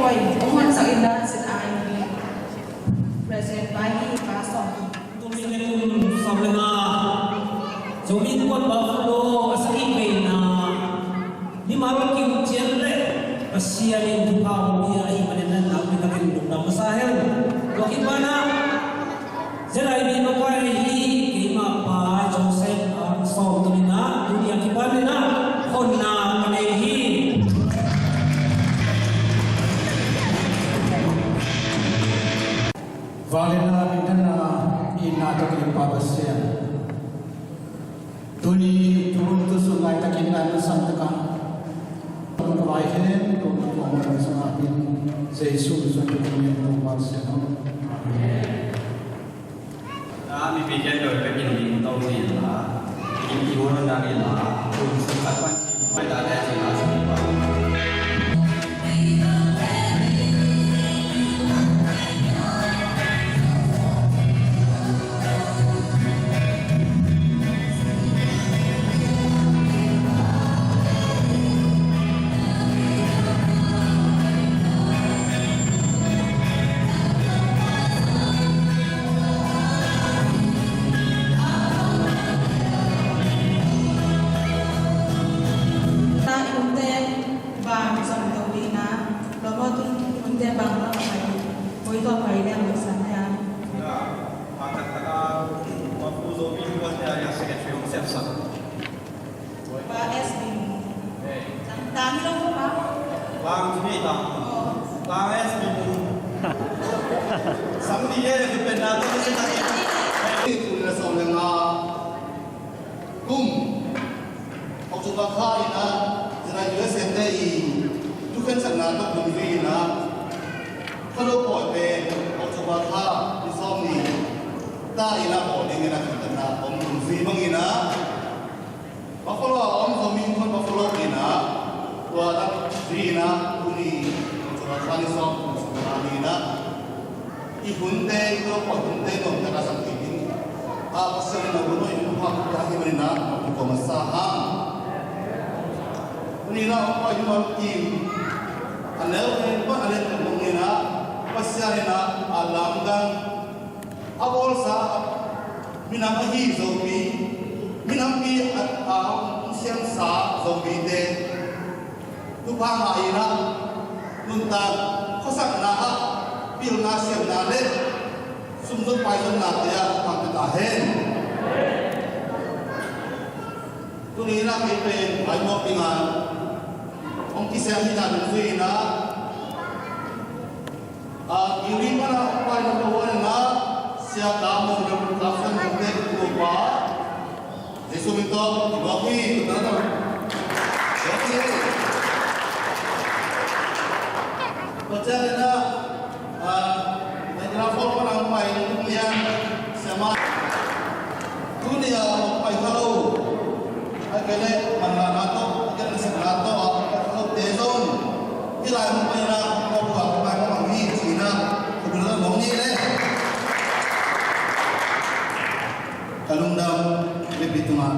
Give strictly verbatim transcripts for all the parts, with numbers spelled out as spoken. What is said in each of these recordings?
Hong honsak inla, cih a, President pa hi, Pa Sawm. Kum sawm le nga, Zomi Innkuan Buffalo a sagih veina, mimal kim ciat le Pasian in thupha hong pia ahih manin a nakpi takin lungdam masa hen. Tua khit banah, Zia lai mi makai hi, keimah pa Joseph, ah, Sawm tawh in ah, tuni a kipan in ah, honna ka nei hi. Vangliatna, minthanna, itna tawh kidim Pa Pasian. Tuni thu tu sung laitakin na nuam takah, ka vai hen, tu na kuang na sung a pin, Jesu Khrist tu ni tu pa sian. Amen. Na mi pi ken doi pe kin ding to ni la, kin ki ho na ni la, tu sung ka pan si, mai da le si la si pa. Ta i nungte bang zong to ding na, lo mo tun i nungte bang lo mo pai, pai to pai liang lo san liang. Ya, a kat taka, ma pu zo pi pu ate a ya secretary hong siap sak. Pa S B. Tang, tang hi lo pa. Tang hi tang. Oh. Tang S B. Sam ni ye, tu pen na tu ni sa ni. Ni tu na sa na nga. Kum, October kha in ah, Zia lai U S A te i thukhensatna tawh dungzui in ah, khuado pawi pen October kha ni sawm ni ta in ah pawi ding in ah khantatna om dungzui bang in ah, Buffalo a om Zomi Innkuan Buffalo in ah, tua dungzui in ah, tuni October kha ni sawm ni sawm ni in ah, i hunte, i tua pawi hunte nuam taka zang kik in. A Pasian in a hun a i hun pha kik a hi manin a hun ko masa hang. Tuni in a hong pai Nuam Kim a neu pen pa a lian pen dong in a Pasian in a lamdang a bawlsa minam ahi Zomi, minampi a, a hong siamsa Zomite thupha ngah in ah, nuntak khuasakna ah pilna siamna le sumzon paizonnate ah thupha pia ta hen. Tuni in ah kei pen maimawh ding a hong kisiam hi na dungzui in ah, a, Kiri pan a hong pai number one in ah, Sia Ka Mung Ram Ka San Mung te, Kupa Jesu min tawh i mawk hi. Tutna tawh mawk hi. Tua ciangin ah, a, Niagara Falls pan a hong pai Tung Lian Siamah, tuni a hong pai kha lo, a kei le manlahna tawh, a kei le nasepna tawh a hong pai kha lote zong, hih lai hong pai in ah hong pai, hong pai mah bang hi ci in ah, ka bil mawk ni le. Ka lungdam, mipi tungah.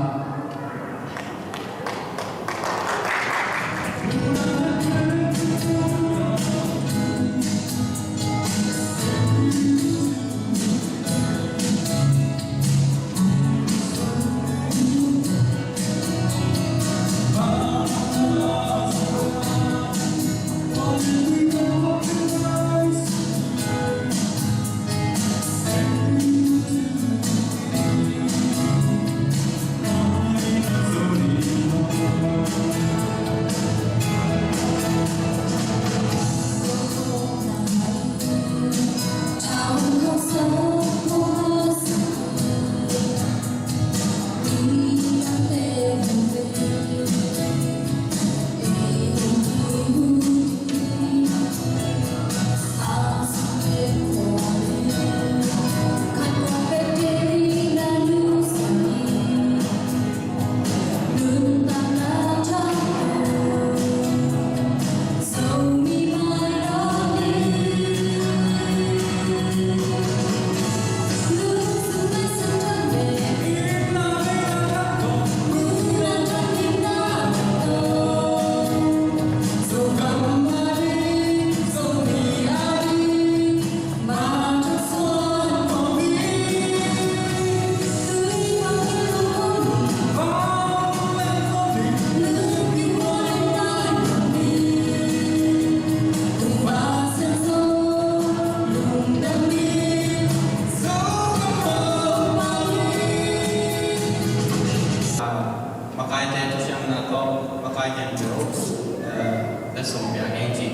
Eh, na sawm piak ing ci.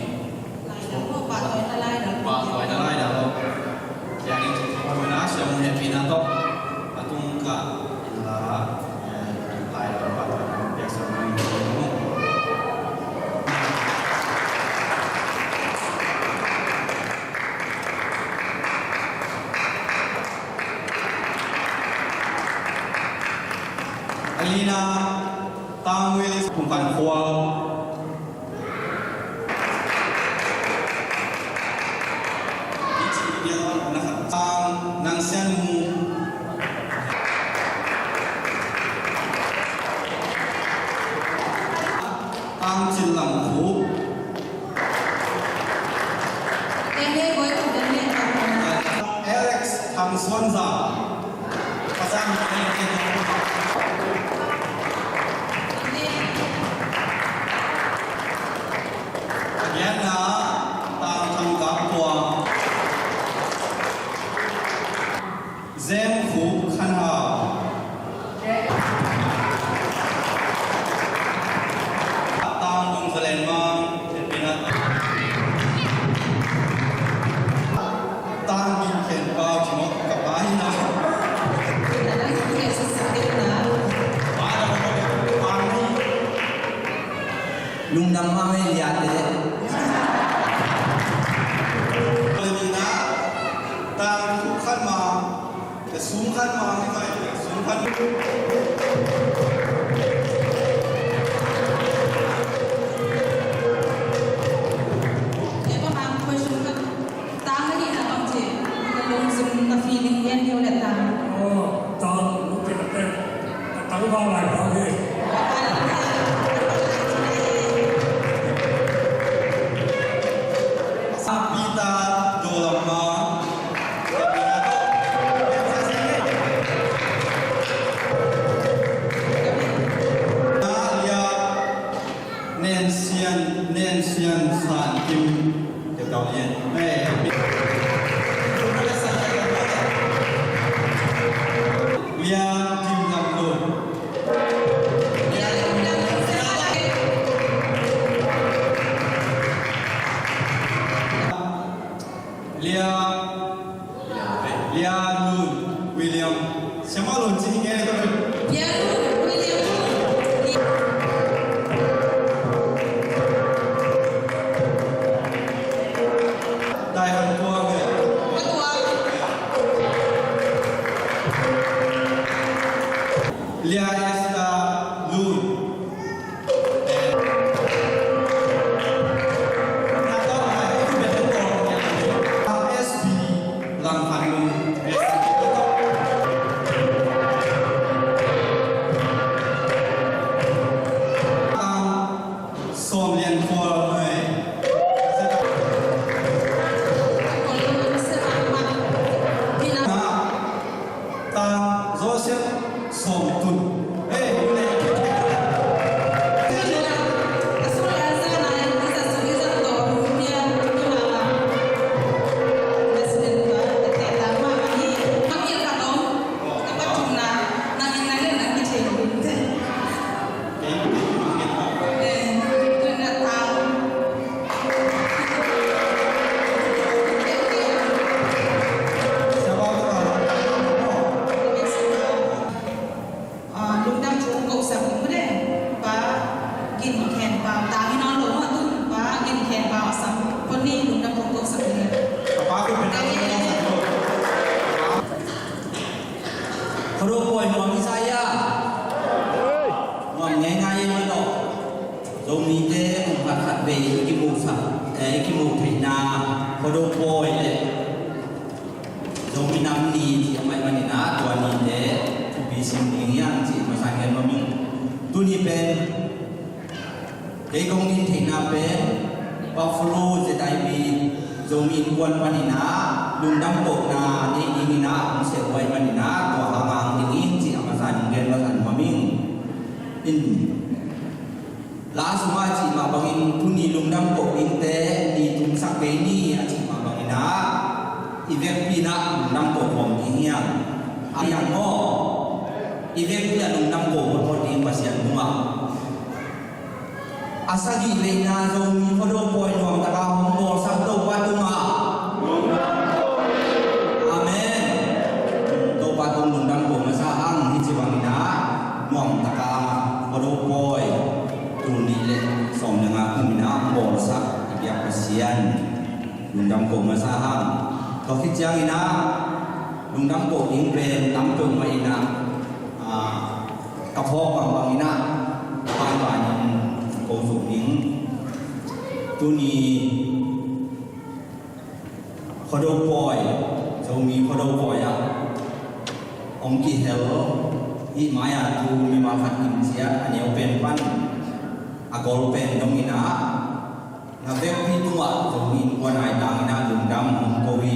Pahtawi na laidal lo. Piak ing ci. Hehpihna tawh a tungah in la, eh, laidal pahtawi na piak sa ing ci. A lina, Tang Willis, Pumpan Khual. Tang Nang Sian Mu. Tang Cin Lam Khup. Alex Thang Suan Za. Gianna Tang Thang Kap Tuang. Zem Khu Khan Hau. Tang Kong Zalen Mang. Tang Gin Khen Pau ci mawk ka pa hi na. Lungdam mah mei liate. Tang Khan Ma. Ka sum khat ma, mi mai ka sum khat. E pa mang question khat. Tang na hi na bang ci, na lungsim na feeling en deuh le tang. Oh, tang, okay, okay. Tang ba lai ba hi. Sa Peter Dolama. Nen Sian, Nen Sian San Kim. Lia Kim Lam Lun. Lia, Lia Lun William. Siama Lun ci hi nge. Lia Lun William. Dai Han Tua nge. Lia Esther Lun. Sawm Lian Khual. Tang Joseph Sawm Tun. Hei, hei. Ah, lungdam thu kosak ding mu de. Pa Gin Khen Pau, tang hi nawn lo mah tun, Pa Gin Khen Pau a sam pon ni lungdam thu kosak ding. Khuado pawi nuam hi sa hia? Nuam ngeingai hi mah lo. Zomite kum khat khat vei i kimuhsak, eh, i kimuh theihna Khuado pawi le Zomi Nam Ni cih a mah ahih manin ah, tua nite thupi sim ding hi hang cih masa gen nuam ing. Tuni pen kei kong din theihna pen Buffalo Z I B Zomi Innkuan panin ah lungdam kohna nei dingin ah hong seh uh ahih manin ah, tua hang hong ding in cih a masa in gen masa nuam ing. In la sungah a cih mah bangin, tuni lungdam koh dingte ni tungsak kei ni a cih mah bangin ah, i vekpi in ah lungdam koh khawm ding hi hang. A hi hang maw? I vekpi ah lungdam koh khawm ding Pasian tungah. A sagih veina Zomi Khuado pawi nuamtaka hong bawlsak Topa tungah. Amen. Topa tung lungdam ko masa hang, hih ci bangin ah nuamtaka Khuado pawi tul nih le sawm le nga kum in ah hong bawlsak i biak Pasian lungdam ko masa hang. Tua khit ciangin ah lungdam ko ding pen tam peuhmah in ah, ah, ka phawk bangbang in ah banbanin ko zuk ding. Tuni Khuado pawi, Zomi Khuado pawi ah hong kihel hih mai-a tu mimal khat in ciah a neu pen pan a gol pen dongin ah na vekpi tungah Zomi Innkuan aitangin ah lungdam hong ko hi.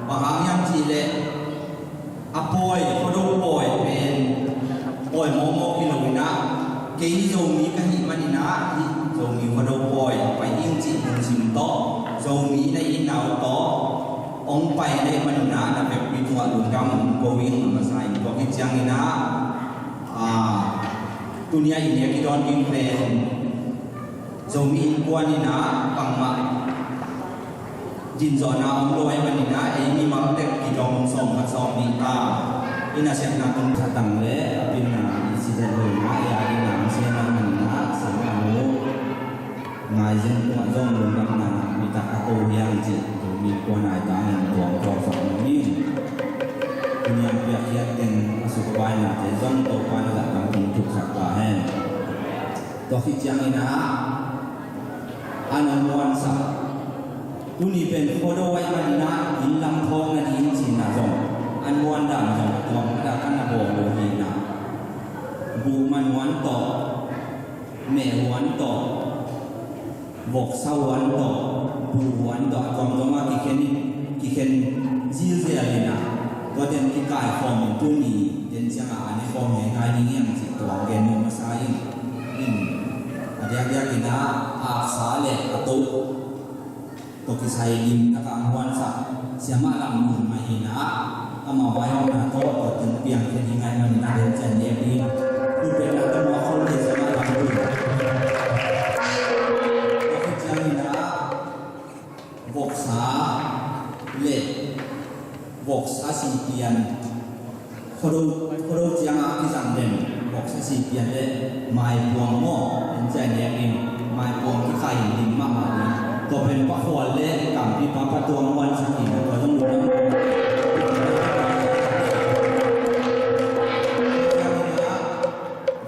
Bang hang hiam cih leh a pawi, Khuado pawi pen pawi mawkmawk hi lo in ah, kei Zomi ka hih manin ah hih Zomi Khuado pawi pai ing cih lungsim tawh Zomi na it na ut tawh hong pai na hih manin ah na vekpi tungah lungdam hong ko hi. A masa in tua khit ciangin ah, ah, tuni-a i nek i dawn ding pen Zomi Innkuan in ah bangmah dinzawhna om lo ahih manin ah ei mimal tek kidong sawm khat sawm nih ta. I nasepna tung khat tang le a pilna i si den lo in ah ei a dingin ah hong siam ahih manin ah sang a mu ngai zen tungah zong lungdamna nitak a ko hi hang cih Zomi Innkuan aitangin tuang tuang sak nuam ing. Tuni-a piakkhiat teng a sukbainate zong Topa in a zahtak ding thuksak ta hen. Tua khit ciangin ah a na muansak, tuni pen Khuado ahih manin ah inn lam phawk nading cihna zong a muan dan zong a tuam mah dah kan a bawl uh hi in ah, buh man huan tawh, meh huan tawh, voksa huan tawh, buh huan tawh, a tuamtuam ah kikhen, kikhen zilzel in ah, tua teng kikaikhawm in tuni den ciangah a nekhawm ngeingai ding hiam cih tua gen nuam masa ing. In a diakdiak in ah aksa le a toh tawh kisai limtak a muansak Siamah Lam Lun mah hi in ah, amah vaihawmna tawh tua teng piang khin hi ngai manin ah den ciang nek ding. Thupekna tawh muak khol ding Siamah Lam Lun. Tua khit ciangin ah voksa le voksa sipian, Khuado, Khuado ciangah a kizang den voksa sipian le maipuang maw, en ciah nek in, maipuang kikhai in lim mahmah ding. Tua pen Pa Khual le Kampipa Pa Tuang muansak in, tua zong lungdam.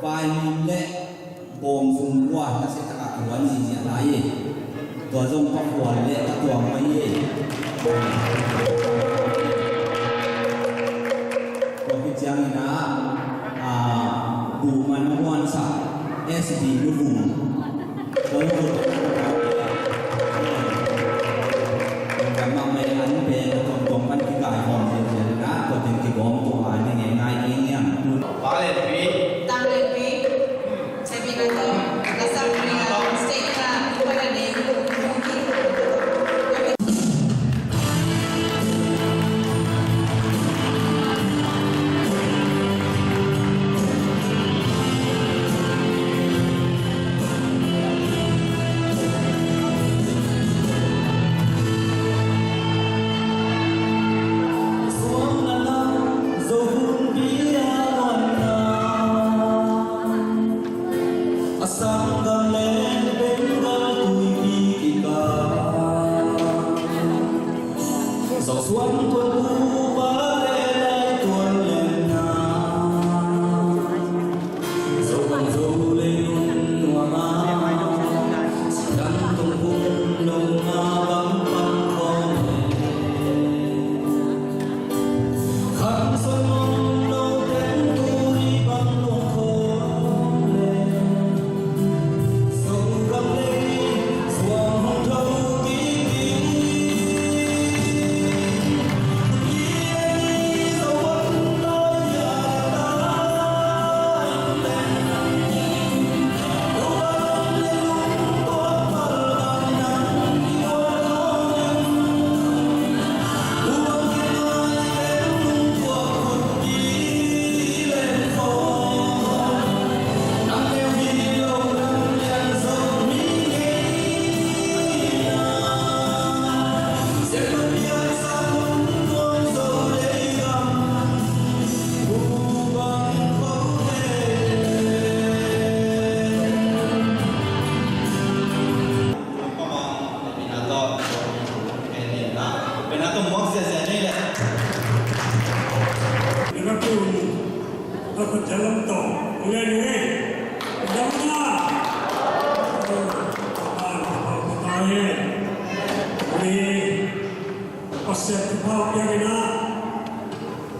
Vaimin le bawm sung kua na se takah kua ni ziah lai e. Tua zong Pa Khual le Pa Tuang mah hi e. Tua khit ciangin ah, ah, buh man a muansak S B Luvung. Tua zong gamah mai an pen a tuamtuam pan kikaikhawm ziahziah in ah, tua teng kigawm tua a ni ngeingai ding hiam. Pa Lenpi. Tang Lenpi. Jalam tawh, ule ule. Jalam na. Ni Pasian thupha piak ina.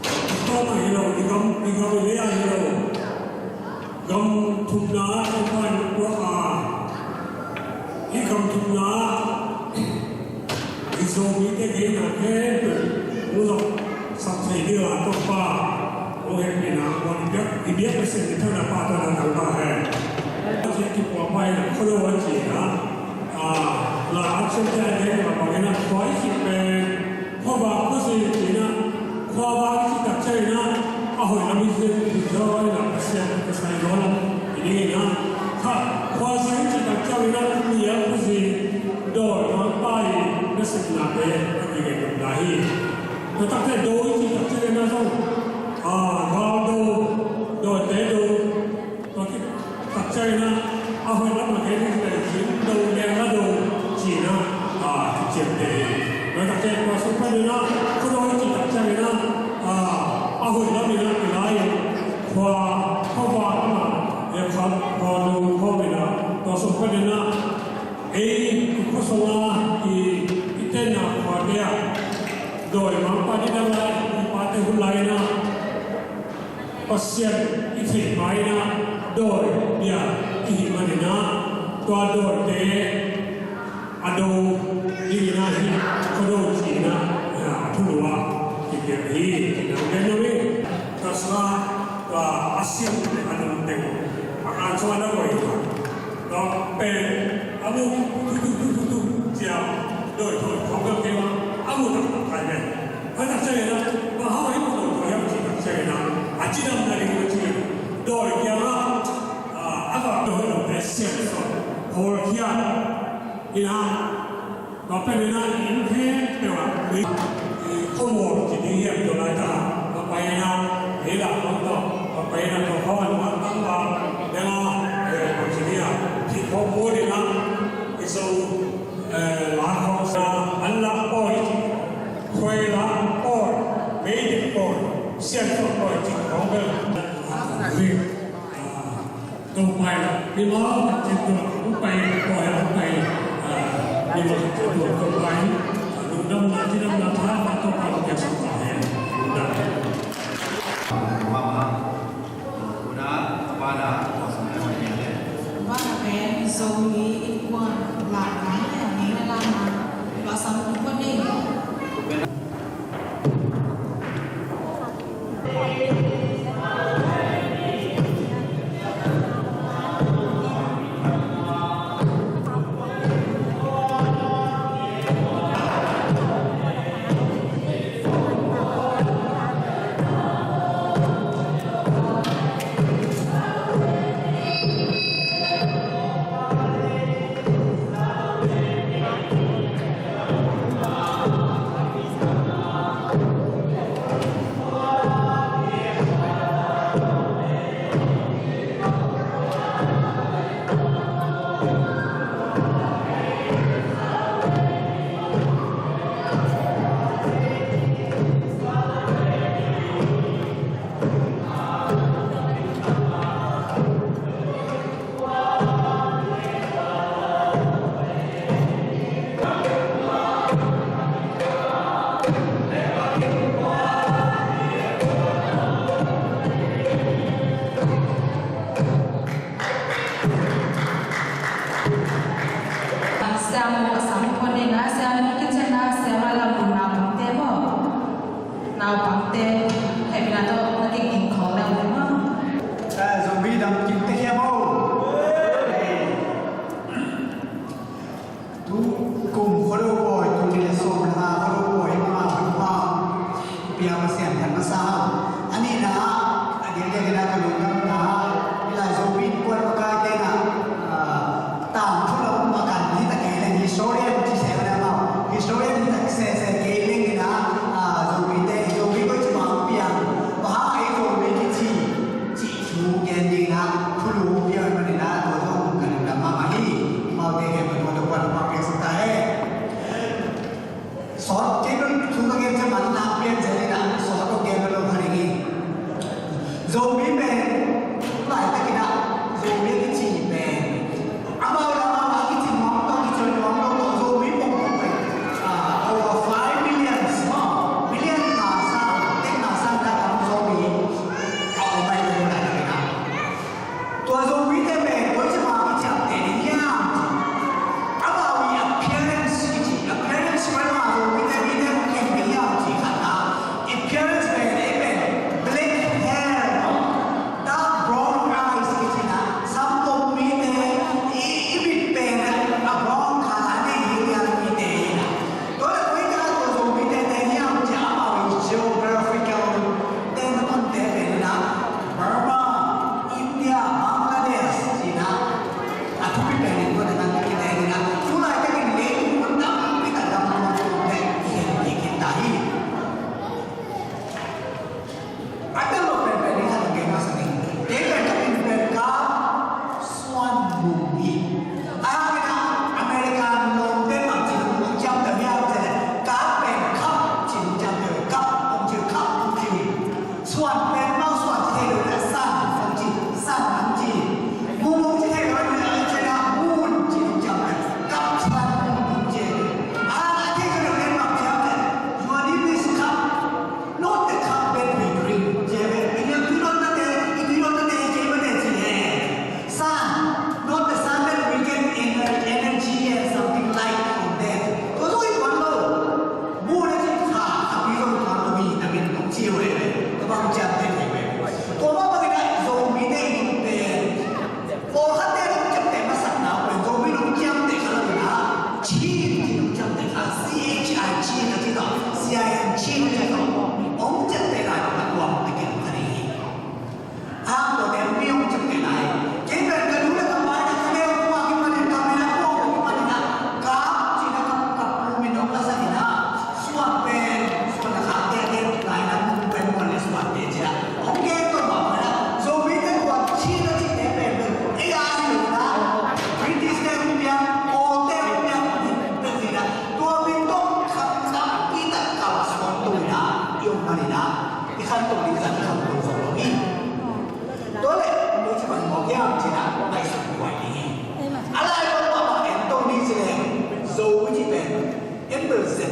Thupha mah hi lo, i gam, i gam i lei ah hi lo. Gam thumna, thupha in kuak a. I gam thumna. I Zomite geina khempeuh hong zahsak thei ding a Topa hong hehpihna hong i biak, i biak Pasian minthanna Pa tawh na tang ta hen. Pasian kipua pa in a khuado a ci-in a, a, la action te a gen a bangin a khua i cih pen khuavak khuazui ci-in a, khuavak i cih tak ciangin a, a hoih lam i zin i zaw in a Pasian ka sai zaw lam i ding in a, kha, khuazui i cih tak ciangin a, mi a khuazui dawimangpa i nasepnate a kigen lam lai hi. Tua takte do i cih tak ciangin a zong, a, gal do, dawite do, tua khit tak ciangin a, a hoih lam a gen ding leh zin do, leng a do ci-in a, a, kiciamteh hi. Tua takte tua sung panin a, khuado i cih tak ciangin a, a, a hoih lam in a kilai in, khua, khuavak lam a, e, khua, khua nung khawm in a, tua sung panin a, ei, i khua sung a, i, i tenna khuate ah, dawimangpa ding dang lai, i pate hun lai in a, Pasian i theih ma in a, dawi bia i hih manin a, tua dawite a do ding in a hih khuado ci-in a, a thulu ah kipiak hi, ci-in a gen lo hi. Tua sungah tua a sim le a nung teng a kan sungah na koih hi. Tua pen a mu tu tu tu tu tu cia dawi thawi khawng bel kei mah a mu taktak kai pen. Tua tak ciangin a, bang hang a hih mu dawi thawi hiam cih tak ciangin a, a cidam na ding a ci. Dawi kiangah, a, a va dawi lo te sian sawt hawlkhia in a, tua pen in a, inn khempeuh ah, ui, i khawmual ci ding hiam tua laitak ah, va pai in a, ei lah khawng tawh, va pai in a, tua khawng ah, tua khawng ah, deng a, eh, tua ci ding a, thih khawng mual in a, i Zo, eh, la khawng sa, an lak pawi ci, khuai lak pawi, mei dik pawi, sian khawng pawi ci khawng bel. Ui, ah, Topa in, mimal khat ciat tua, hong pai, tua, hong pai, ah, mimal khat ciat tua, Topa in, ah, lungdamna, cidamna, tha, Topa in, Topa in, lungdam. Bana pen Zomi innkuan lakna, lakna, lakna, lakna, lakna.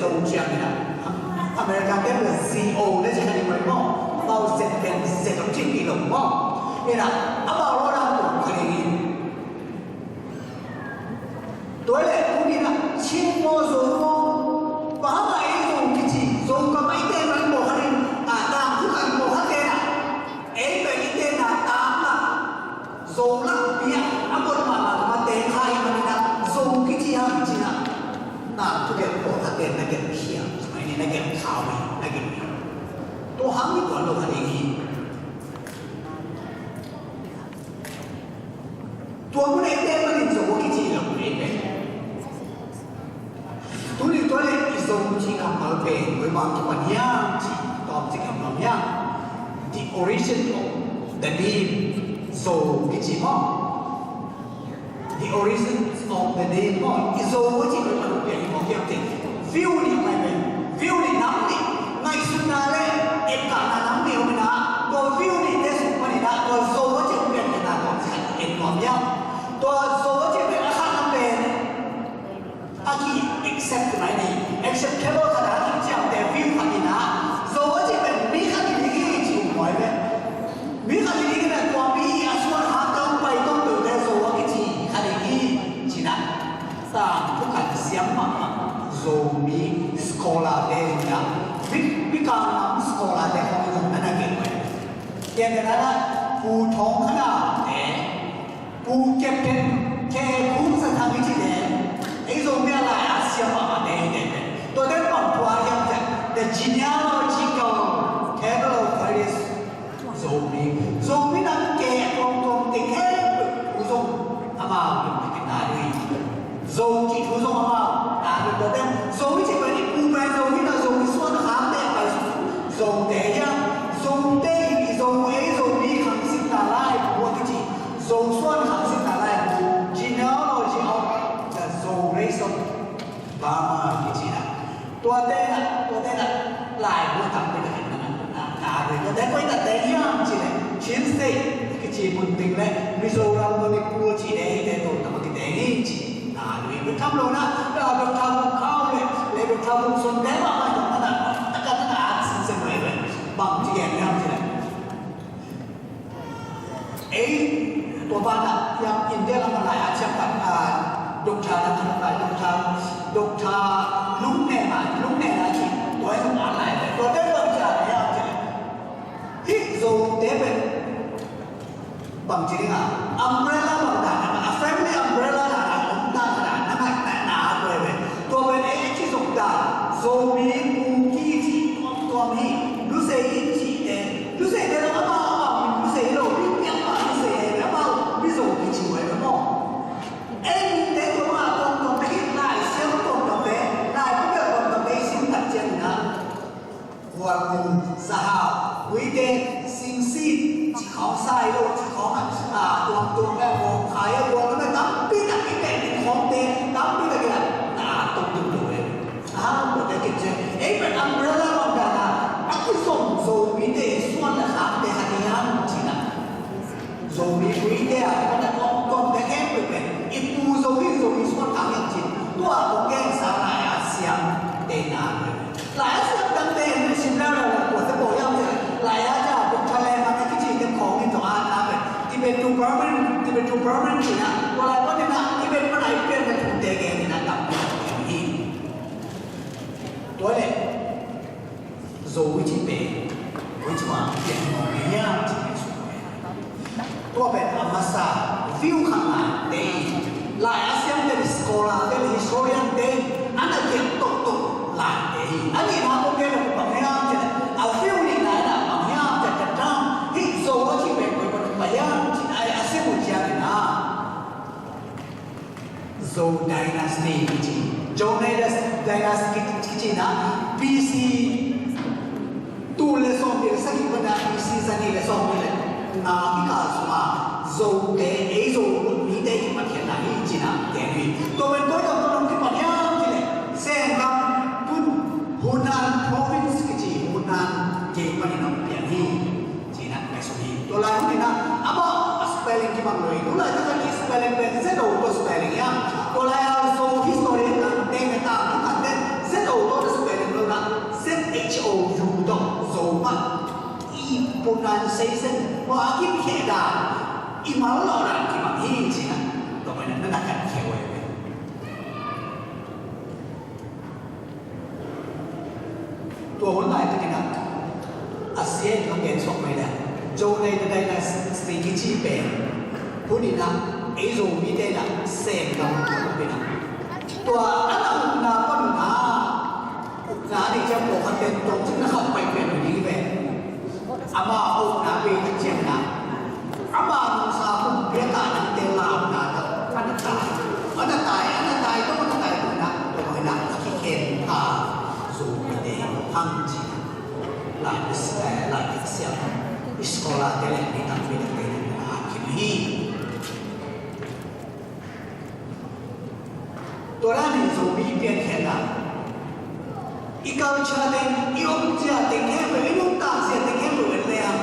Zo ciang in ah, America te bel Z O le ci kha ding maw, vau Z pen Z O ci kei lo maw. In ah, amau lo dan tua kha ding hi. Tua leh tuni in ah, Chin maw Zo maw, bang hang a ei Zo kici, Zo kam a i ten mah in pawlkhat in, a, tangthu khat in pawlkhat ten ah, ei bel i tenna tangthu Zo lakpi ah a pon mahmah mah te kha hi manin ah, Zo kici hang ci-in ah, na thugen pawlkhat ten na gen khia, mai ni na gen khau hi, na gen hi. Tua hang hi tuan lo kha ding hi. Tua mun ah i ten manin Zo kici lo hi ve. Tuni tua leh i Zo ci kammal pen koi bang kipan hiam cih tawm cik kammal hiam? The origin of the name Zo kici maw? The origin of the name maw? I Zo a cih koi bang pian hi maw hiam cih? View nih mai pen. View nih nam nih. Ngaihsutna leh etkakna nam nih om in ah. Tua view nih te sung panin ah tua Zo a cih pian hi na tawm cik en nuam hiam? Tua Zo a cih pian a khatna pen a ki accept mai ni, acceptable khat a ki ciamteh view khat in ah, Zo a cih pen mi khat in hi ci uh maw ve. Mi khat in hi in ah tua mi a suan hang tawh pai tawh tawh te Zo a kici khat in hi ci-in ah. Tangthu khat siam mahmah Zomi scholar te in ah, mi, mi kang nam scholar te khong in ah na gen uh. Ken te na na, Pu Thawng Khan Aung te, Pu Captain K Khun Za Thang i cih te, ei Zomi a lai a siam mahmah te hi te. Tuate bang pua hiam cih leh, the genealogical table of various Zomi. Zomi nam ke a tuamtuam te khempeuh thu zong amau in na dui. Zo cih thu zong amau na dui. Tuate Zo i cih pen i pu pen Zo hi na, Zo i suan kham te pai Zo te hiam, Zo te i Zo ei Zomi kham sitna lai pua kici. Zo suan kham sitna lai bu, genealogy of the Zo race of Burma kici na. Tuate na, tuate na, laibu tampi takin na, na, na, na, tuate koi na te hiam ci leh, Chin State kici mun ding leh, Mizoram, Manipur ci te hi te, to tama ki te hi ci. Na, lui bu tam lo na, na, Doctor Vung Khau leh, leh Doctor Vung Son te ma, ma, na, na, na, na, na, na, sin sen mai leh, bang ci gen hiam ci leh. Ei, tua banah, hiam India lam a lai a ciang khat, ah, Doctor lam a lai, Doctor, Doctor Lungnem a, Lungnem a ci, tua hi a lai, tua te tua ci a lai a ci. Hih Zo te pen, bang ci ding a, umbrella bang dan a, a family umbrella dan a, om dan a, na ngai, na, na, tua pen, tua pen, ei, ei ci Zo dan, Zomi, Kuki ci, tuam, tuam hi, Lusei in ci te, Lusei te lo amau, amau, Lusei lo, mi, mi amau, Lusei, amau, Mizo kici uh hi maw. Ei, mite tua mah tuamtuam te hi, Lai Siangtho tuamtuam te, Lai Pukeu tuamtuam te, i sim tak ciangin ah. Khualmung, Sahau, Uite, Singsit, ci khawng sa hi lo, ci khawng ah, ah, tuamtuam le, Mawngkhai ah, tuamtuam le, tampi tak i pen, i khawng te, tampi tak i la, na, tuamtuam lo eh. Ah, tua te kip ciang. Ei pen umbrella bang dan a, a kizom Zomite i suan le khakte khat hiam cih na. Zomi Uite a, tua na tuamtuam te khempeuh pen. I pu Zo hi, Zomi suan khak hiam cih. Tua kong gen sa lai a siam te na. Lai a siam dangte in sim leu leu leu, tua te pawh hiam cih. Lai a ca, Doctor Lam a kici te khawng in tua a na pen. Tibet to Burman, Tibet to Burman cih na. Tua lai pan in na, Tibet pan a i pian na tung te gen in na tam hi. Tua leh, Zo i cih pen, i cih pen, pian mawk hi hiam cih pen suk. Tua pen a masa, view khat na te, lai a siam te, scholar te, historian te, an a kiam tok tok lai te. A nihna kong gen a bang hiam cih leh, a view nihna in a bang hiam cih leh, the term, hih Zo a cih pen, pen, pen, pen hiam cih, a, a sim uh ciangin a. Zhou dynasty kici. Zhou dynasty kici na B C tul le sawmnih le sagih pan a B C zanih le sawmnih le nga kikal sungah Zote, ei Zo mite i Pathian na hi ci-in a gen hi. Tua pen koi gam pan hong kipan hiam cih leh Sengam, tun Hunan province kici, Hunan gei panin hong piang hi. Ci-in a ngaihsun hi. Tua lai hun in a, amah a spelling kibang lo hi. Tua laitak a i spelling pen Z O tawh spelling hi a. Tua lai a Zo history in a, teng a tang a khat pen Z O tawh Pronunciation, tua a kikhel dan, i mal lo dan kimang hi ci-in ah, tua pen na na kan khel uh hi ve. Tua hun laitakin ah, a sia in hong gen suak mai leh, Zhou Enlai Dynasty kici pen hun in ah, ei Zomite in ah Sen gam tua pen ah, tua a na ukna pan un ah, ukna nei ciang pawlkhat ten tawmcik na khauh pai pen uh ding hi ve. Ama a ukna bei tak ciangin ah, ama nungsa kumpipa nangte launa tawh a na tai, a na tai, a na tai, tawh a na tai, tawh a na tai, tawh a na tai, a kikhen ta, Zomite hang ci-in ah, lai, eh, lai siam, scholar te le mi tampi takte in ah a kim hi. Tua dan in Zomi piankhiatna, i culture teng, i omzia teng khempeuh, i nuntakzia teng khempeuh en leh,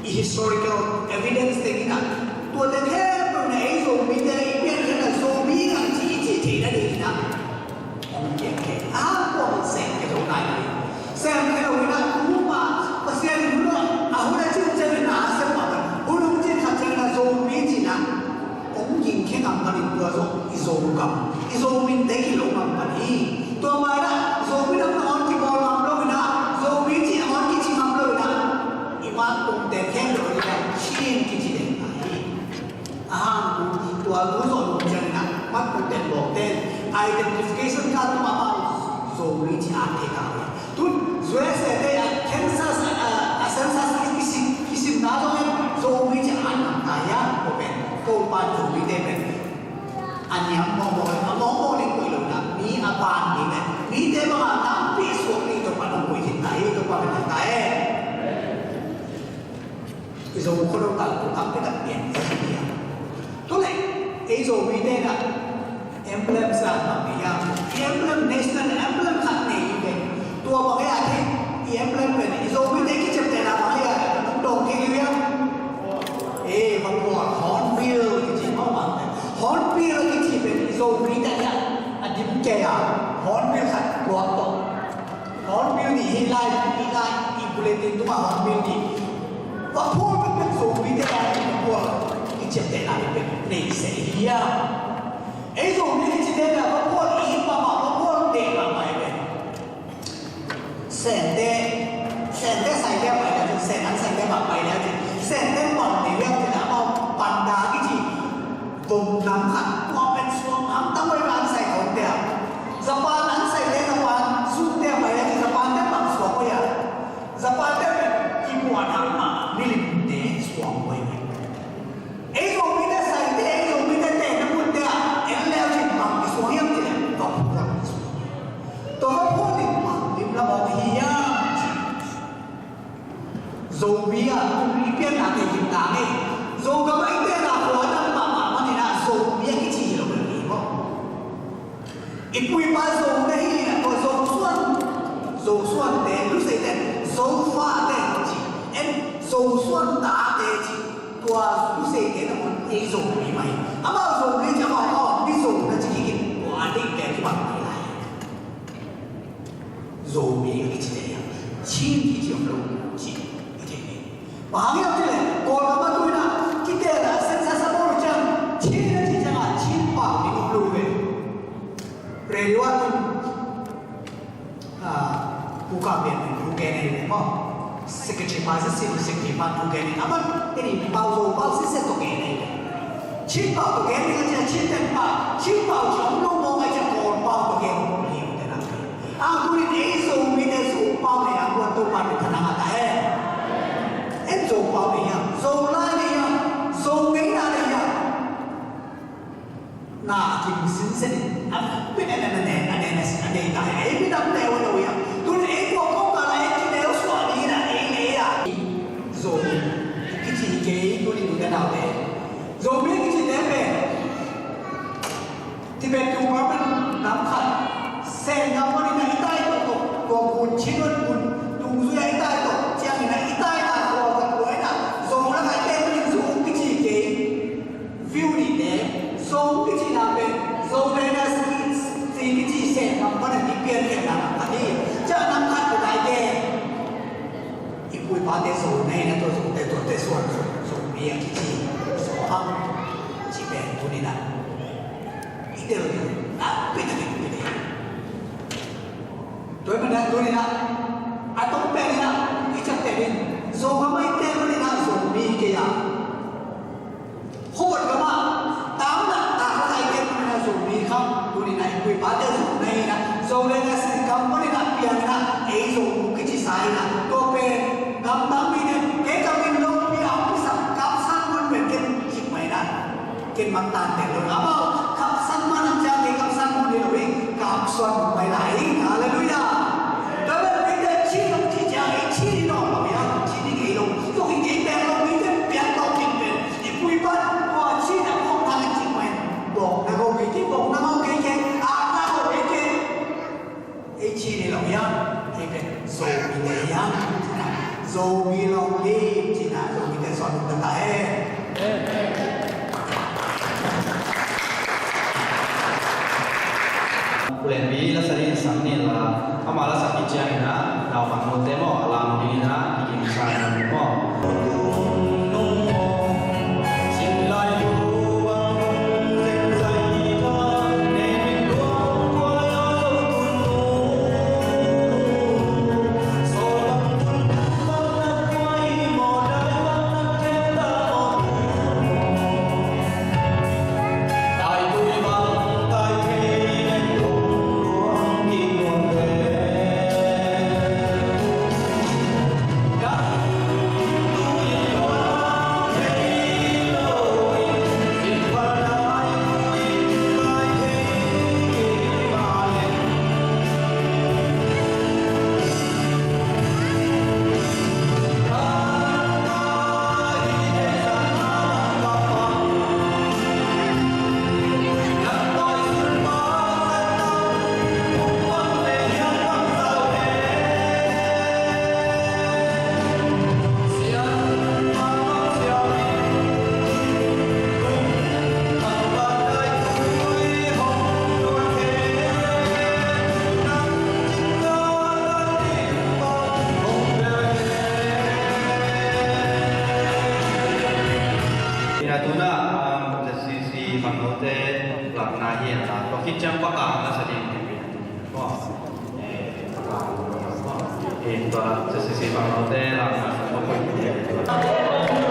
i historical evidence teng in ah, tua teng khempeuh in ah ei Zomite i piankhiatna, Zomi nang ci i cih theihna ding in ah hong piang kei. A, tua man sem kei zo nai lo. Sem kei lo in ah, tu ma, Pasian in hun a, a hun a cin ciangin na sem mah bang. Hun hong cin khat ciangin ah Zomi ci-in ah hong ging khia ngam pan in tua zong i Zogam, i Zomite kilawm ngam pan hi. Tua ma in ah Zomi Nam nangawn kibawl ngam lo in ah, Zomi cih nangawn kici ngam lo in ah, i mat tungte khempeuh in ah Chin kici den hi. A hang tu, tua tu zawh nung ciangin ah, mat kong ten bawk ten, identification card tung amau Zomi ci a thei ta hi. Tun U S A te a census, a, a census kisim, kisimna zong in Zomi ci a an ta hi a, ko pen, ko pan Zomite pen. A niam mawkmawk, a mawkmawk ning koih lo na, mi a pan ding pen. Mite bang a tampi suak ni Topa nong koih khin ta hi, Topa pen ta e. I Zo khua dong tak, tu tak, pi tak pian i hi a. Tu leh, ei Zomite in ah emblem zat bang nei hiam? I emblem, national emblem khat nei hi ve. Tua bang hiam, i emblem pen i Zomite kiciamtehna bang hiam? Nong dawng kei hi hiam? Eh, bang tua hornbill kici mah bang pen. Hornbill kici pen i Zomite in ah a dim kei a. Hornbill khat luak tawh. Hornbill nih hi lai, hi lai, i bulletin tungah hornbill nih. Vaphual pekpek Zomite lai, vaphual i ciaptehna pekpek nei se hi a. Ei Zomi kicite na vaphual i it mahmah, vaphual deih mahmah hi ve. Sente, Sente Saite pai le, Sen an Saite pai le, Sente pan nei le, amau panda kici. Vom nam khat, tua pen suang hamtang hoih an sai khawmte a. Japan an saite, Japan zute a pai a ci, Japan te bang suang hoih a. Japan te pen kimuan hang mah, milimte suang hoih. Ei Zomite saite, ei Zomite te na munte a, en leu cin bang kisuang hiam cih leh, vaphual kisuang. Tua vaphual in bang lim lam awk hiam cih. Zomi a kum i pianna te hi ta ngei. Zogam a i tena khua a dang mahmah manin ah Zomi a kici hi lo hi maw. I pu i pa Zo na hi in ah tua Zosuan, Zosuan te, Lusei te, Zofa te ci. En Zosuan ta te ci. Tua Lusei te na mun ei Zomi mah hi. Amau Zomi ci amau aw, mi Zo na ci kik in tua a ding te kibang hi lai. Zomi a kici te hiam, Chin kici om lo, ci i thei ni. Bang hang hiam cih leh, Kawlgam a tu in ah, kiteel a census a bawl uh ciang, Chin a cih ciangin, Chin pau ding om lo ve. Radio ah tun, ah, Pu Kap Lian in thu gen ahi ve maw. Secretary pa, Secretary pa thu gen in. Aman, eni pau Zo pau sitset tawh gen ahi ve. Chin pau tawh gen ding a ci a, Chin pen pau, Chin pau ci om lo mawk a ci a, Kawl pau tawh gen om lo hi, om te na. A, tuni in ei Zomite Zo pau nei a, kuan Topa in thanang a ta e. En Zo pau nei hiam, Zo lai nei hiam, Zo ngeina nei hiam. Na kim sinsen in, a pen en en en en en en ta e, ei minam neu lo hiam. Tuni ei kua kong ka la ei kineu suah ding in a, ei nei a. Zomi kici kei tuni tu te nau te. Zomi kici te pen Tibet tung pa pen nam khat, Sen gam panin a i tai tawh, tua Kun Chin Wan Kun tung zui a i tai tawh, ciangin a i tai na tua tua tua in a, Zo na kai te panin Zo kici kei. View nih te, Zo kici na pen, Zo dynasty kici Sen gam panin i pian kei na khat hi. Ciang nam khat tua tai te. Te Zo nei na, tua Zo te, tua te suan Zo, Zomi a kici, Zo hang ci pen tuni na i tel na pi ta pi ta. Tua i mana tuni na a tong pen na i cak te din Zo hang mai te tuni na Zomi kei a. Hobot gam ah tamnak tak lai kei tuni na Zomi kham tuni na i pu i pate Zo nei na, Zo le na sin kam tuni na piang na, ei Zo kici sa i na, tua pen gamdang mite kei kam in lo pi a pi sak kam sang mun pen ken cik mai na, ken mang tan pen lo na mau kam sang man ang ciang kei kam sang mun hi lo i kam suan mun mai lai. Halleluiah. Tua pen mite ci lo ci ciang ei ci ni lo lo ya ci ni kei lo. Tua kei kei pen lo mite piang lo kin pen i pu i pa tua ci na kong thang a cik mai. Bawk na ko kei kei, bawk na ko kei kei, a na ko kei kei. Ei ci ni lo ya, ei pen Zomi te ya, Zomi lo kei ci na Zomi te suan ta ta e. Pu Lenpi la sa ding sang ni la, ama la sa ki ciang ina, nau pang mo te mo, a lam ding ina, ki kim sa na mo. Ina tuna, um, ZCC Bangnote lakna hi a, tua khit ciang Pakang la sa ding hi a. Tua, eh, Pakang, eh, tua ZCC Bangnote lakna sa ding hi a.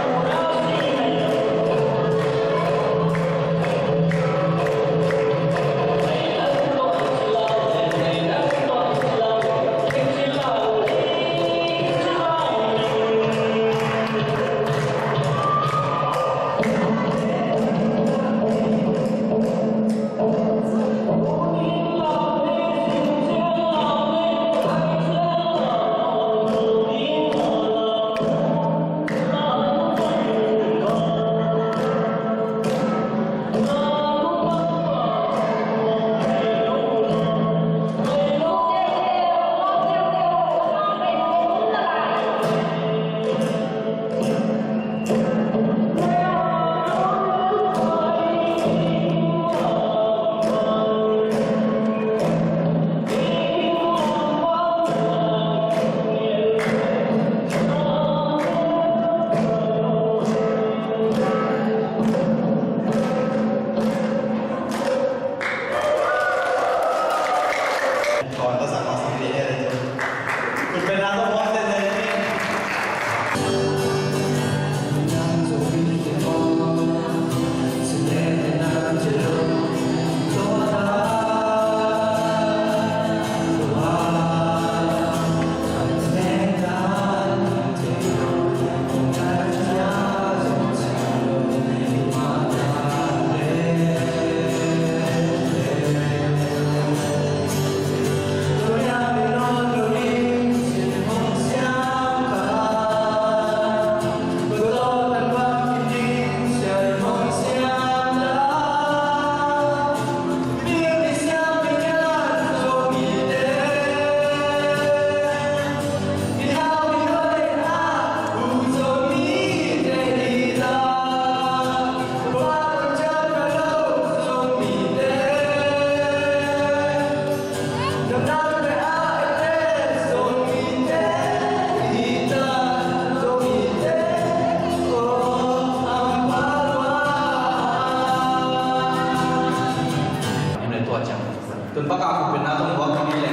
Baka ko pena tong buak ni le.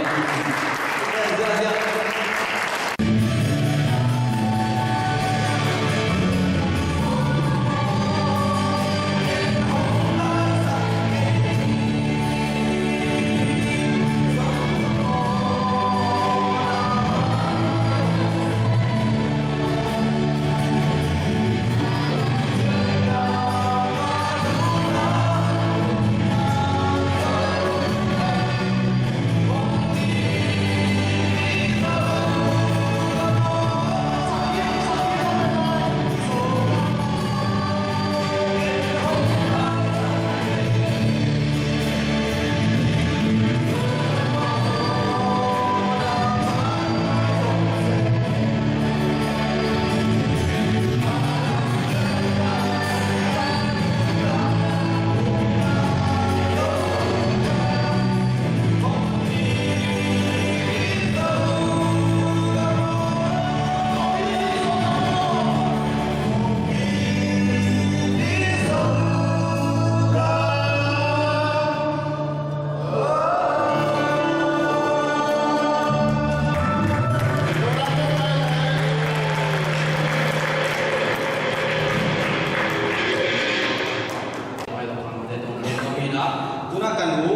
Tuna kan u,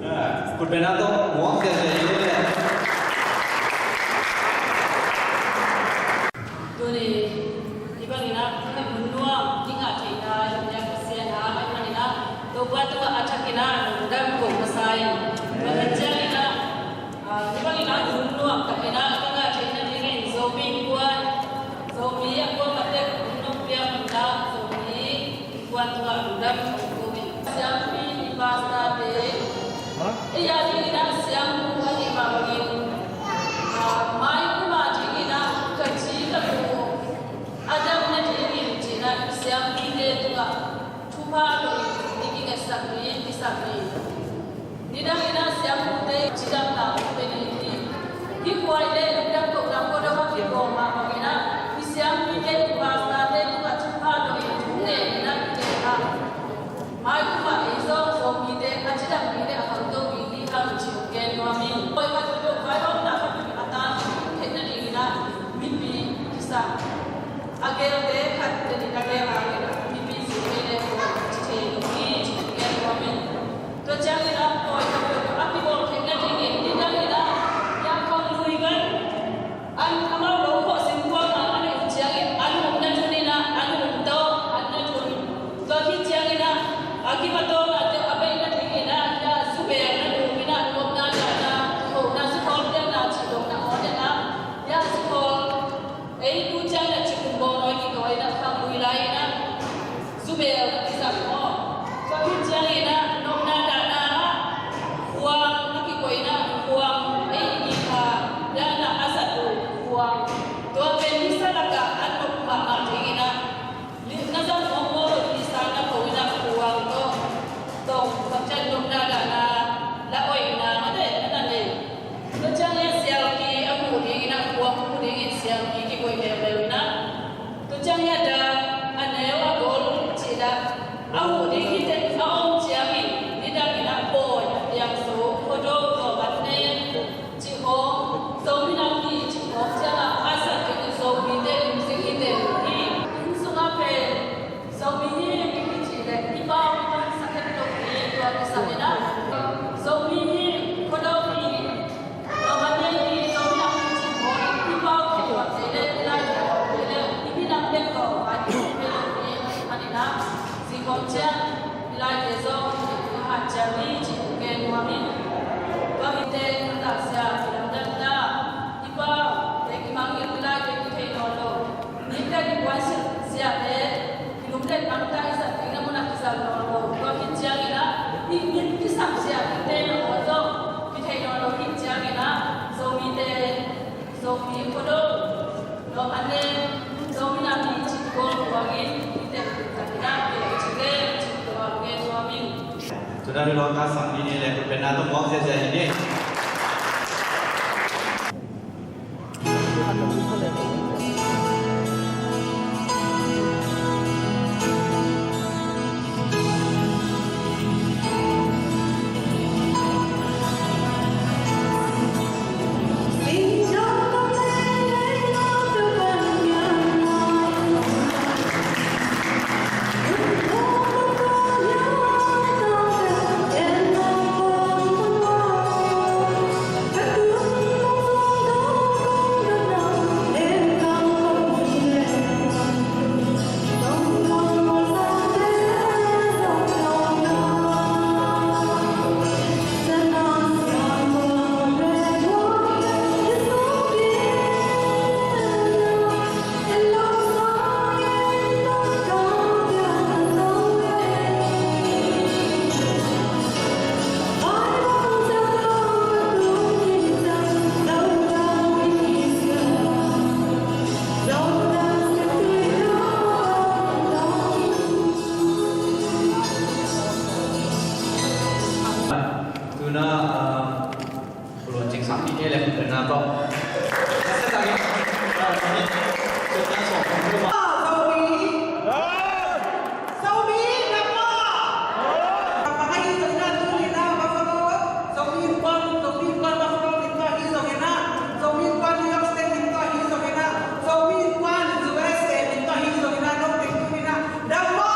eh, kut bena tawh muak ziahziah in le. Tuni, hih bangin ah, hih hun nuam, hih ngah theihna, hih Pasian a, hih bangin ah, Topa tungah a thakin ah, lungdam ko masa in. Tua ciangin ah, ah, hih bangin ah, hun nuam takin ah, ka ngah theihna dingin, Zomi kuan, Zomi a kuan matek, hun nuam piang hun ah, Zomi kuan tungah lungdam ko masa in. Siampi, i pastor te, ei a dingin ah siampu ka hih mah bangin, ah, mai kum a dingin ah ka ci ka tu a dam nadingin ci-in ah siampite tungah thupha tawh i kingetsak ni, i sak ni. Nidangin ah siampute cidamna hong pia ni hi. Hih khua i leh lungdam kohna khuadawm a kibawl mah bangin ah i siampite, i pastorte tungah thupha tawh i thu ngen in ah i leh a, mai kum ah ei zong Zomite a cidam mi le a khangto mi hi hang cih hong gen nuam ing. Pawi khat tawh vaihawmna khat a tang theih nadingin ah mipi kisam, a gelte khat tenin a gel a, mipi zong ei le ko ci thei lo hi cih hong gen nuam ing. Tua ciangin ah pawi khat tawh a kibawl theih nadingin nidangin ah, ya khang lui kan an amau lo khawh singkuang ah a neih uh ciangin an umna thun in ah, an um tawh an na thun. Tua khit ciangin ah a kimatawng ah teh a beih nadingin ah, ya zubel na dum in ah, nopna dahna, kihona zukhawl piakna cih dongna aw den ah, ya zukhawl, ei tu ciangin ah cikum bawngnawi kikawi in ah, khang lui lai in ah zubel na kizang maw. Tua khit ciangin ah nopna dahna ah khuang na kikoih in ah, khuang ei i kha dahna a zat uh khuang. Tua pen nisa lakah a nop mahmah dingin ah, na zang mawkmawk loh nisa na ko in ah khuang tawh tong, tua ciang nopna dahna la oihna mate na na nei. Tua ciang a sialki a mu dingin ah, khuang mu dingin sialki kikoih leuleu in ah, tua ciang a dam, a neu, a gol cih dah a huh ding hi teh, a om ciangin nidangin ah pawi a piang zo, Khuado, Lawm an nen cih khawng, Zomi Nampi cih khawng ciangah a zat dingin Zomite limzing hi teh hi. Inn sungah pen Zomi hing i cih leh i pau i mansak het lo hi. Tua kisam in ah Zomi hing, Khuado hing, Lawm an nen hing, Zomi Nampi cih khawng i pau kituak thei leh, i lai kituak thei leh, i minam bek tawh vai kituak thei lo hi. Ahih manin ah zing khawng ciang i laite zong i hat ciang ni cih hong gen nuam ing. Tua mite a taksia i lamdang ta, i paute kimangngilh, i laite kithei nawn lo. Nitak i puansilh ziate kilumlet angtah i zat ding na munah kizang nawn lo. Tua khit ciangin ah i mit kisam zia dingte na aw zong kithei nawn lo khit ciangin ah Zomite, Zomi Khuado, Lawm an nen, Zomi Nampi cih gual kuangin i tek takin ah i tek cih leh cih tua gen nuam ing. Tuna mi lawng ka sam ni ni le, kut bena tawh muak ziahziah hi ni. Na, ah, Zomi, Zomi, na pa. Maka hi zong na tu ni na Buffalo, Zomi Innkuan, Zomi Innkuan Buffalo min tawh hi zong na, Zomi Innkuan New York State min tawh hi zong na, Zomi Innkuan U S A min tawh hi zong na, no te tu ni na, da mo,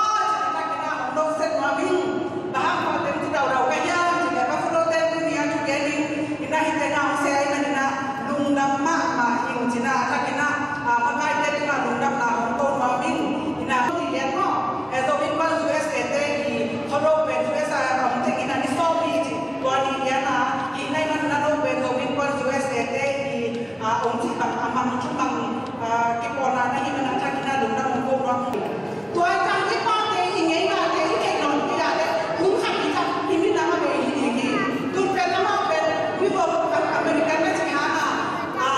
na kina hong no set mo ming. Bang hang kua teng ci daudau ka hiam cih leh Buffalo te tuni a thugen in, ina hih teng a hong sia ina ina lungdam mahmah ing cih na, a takin a, a, makaite tungah lungdamna hong ko nuam ing ina. Ci lian maw, eh, Zomi Innkuan U S A te i khuado pen U S A a om teng ina ni sawm i ci tua ni lian a, i nai man na lo pen Zomi Innkuan U S A te i a, hong cih bang a mang thu mang, a, kipawlna na hi man a thakin a lungdam hong ko nuam hi. Tua i tang i pate i ngeinate i theih nawn pi a le hun khat i tak i minam a bei hi ding hi. Tun pen amah pen mi bawm a American na cih hang a, a,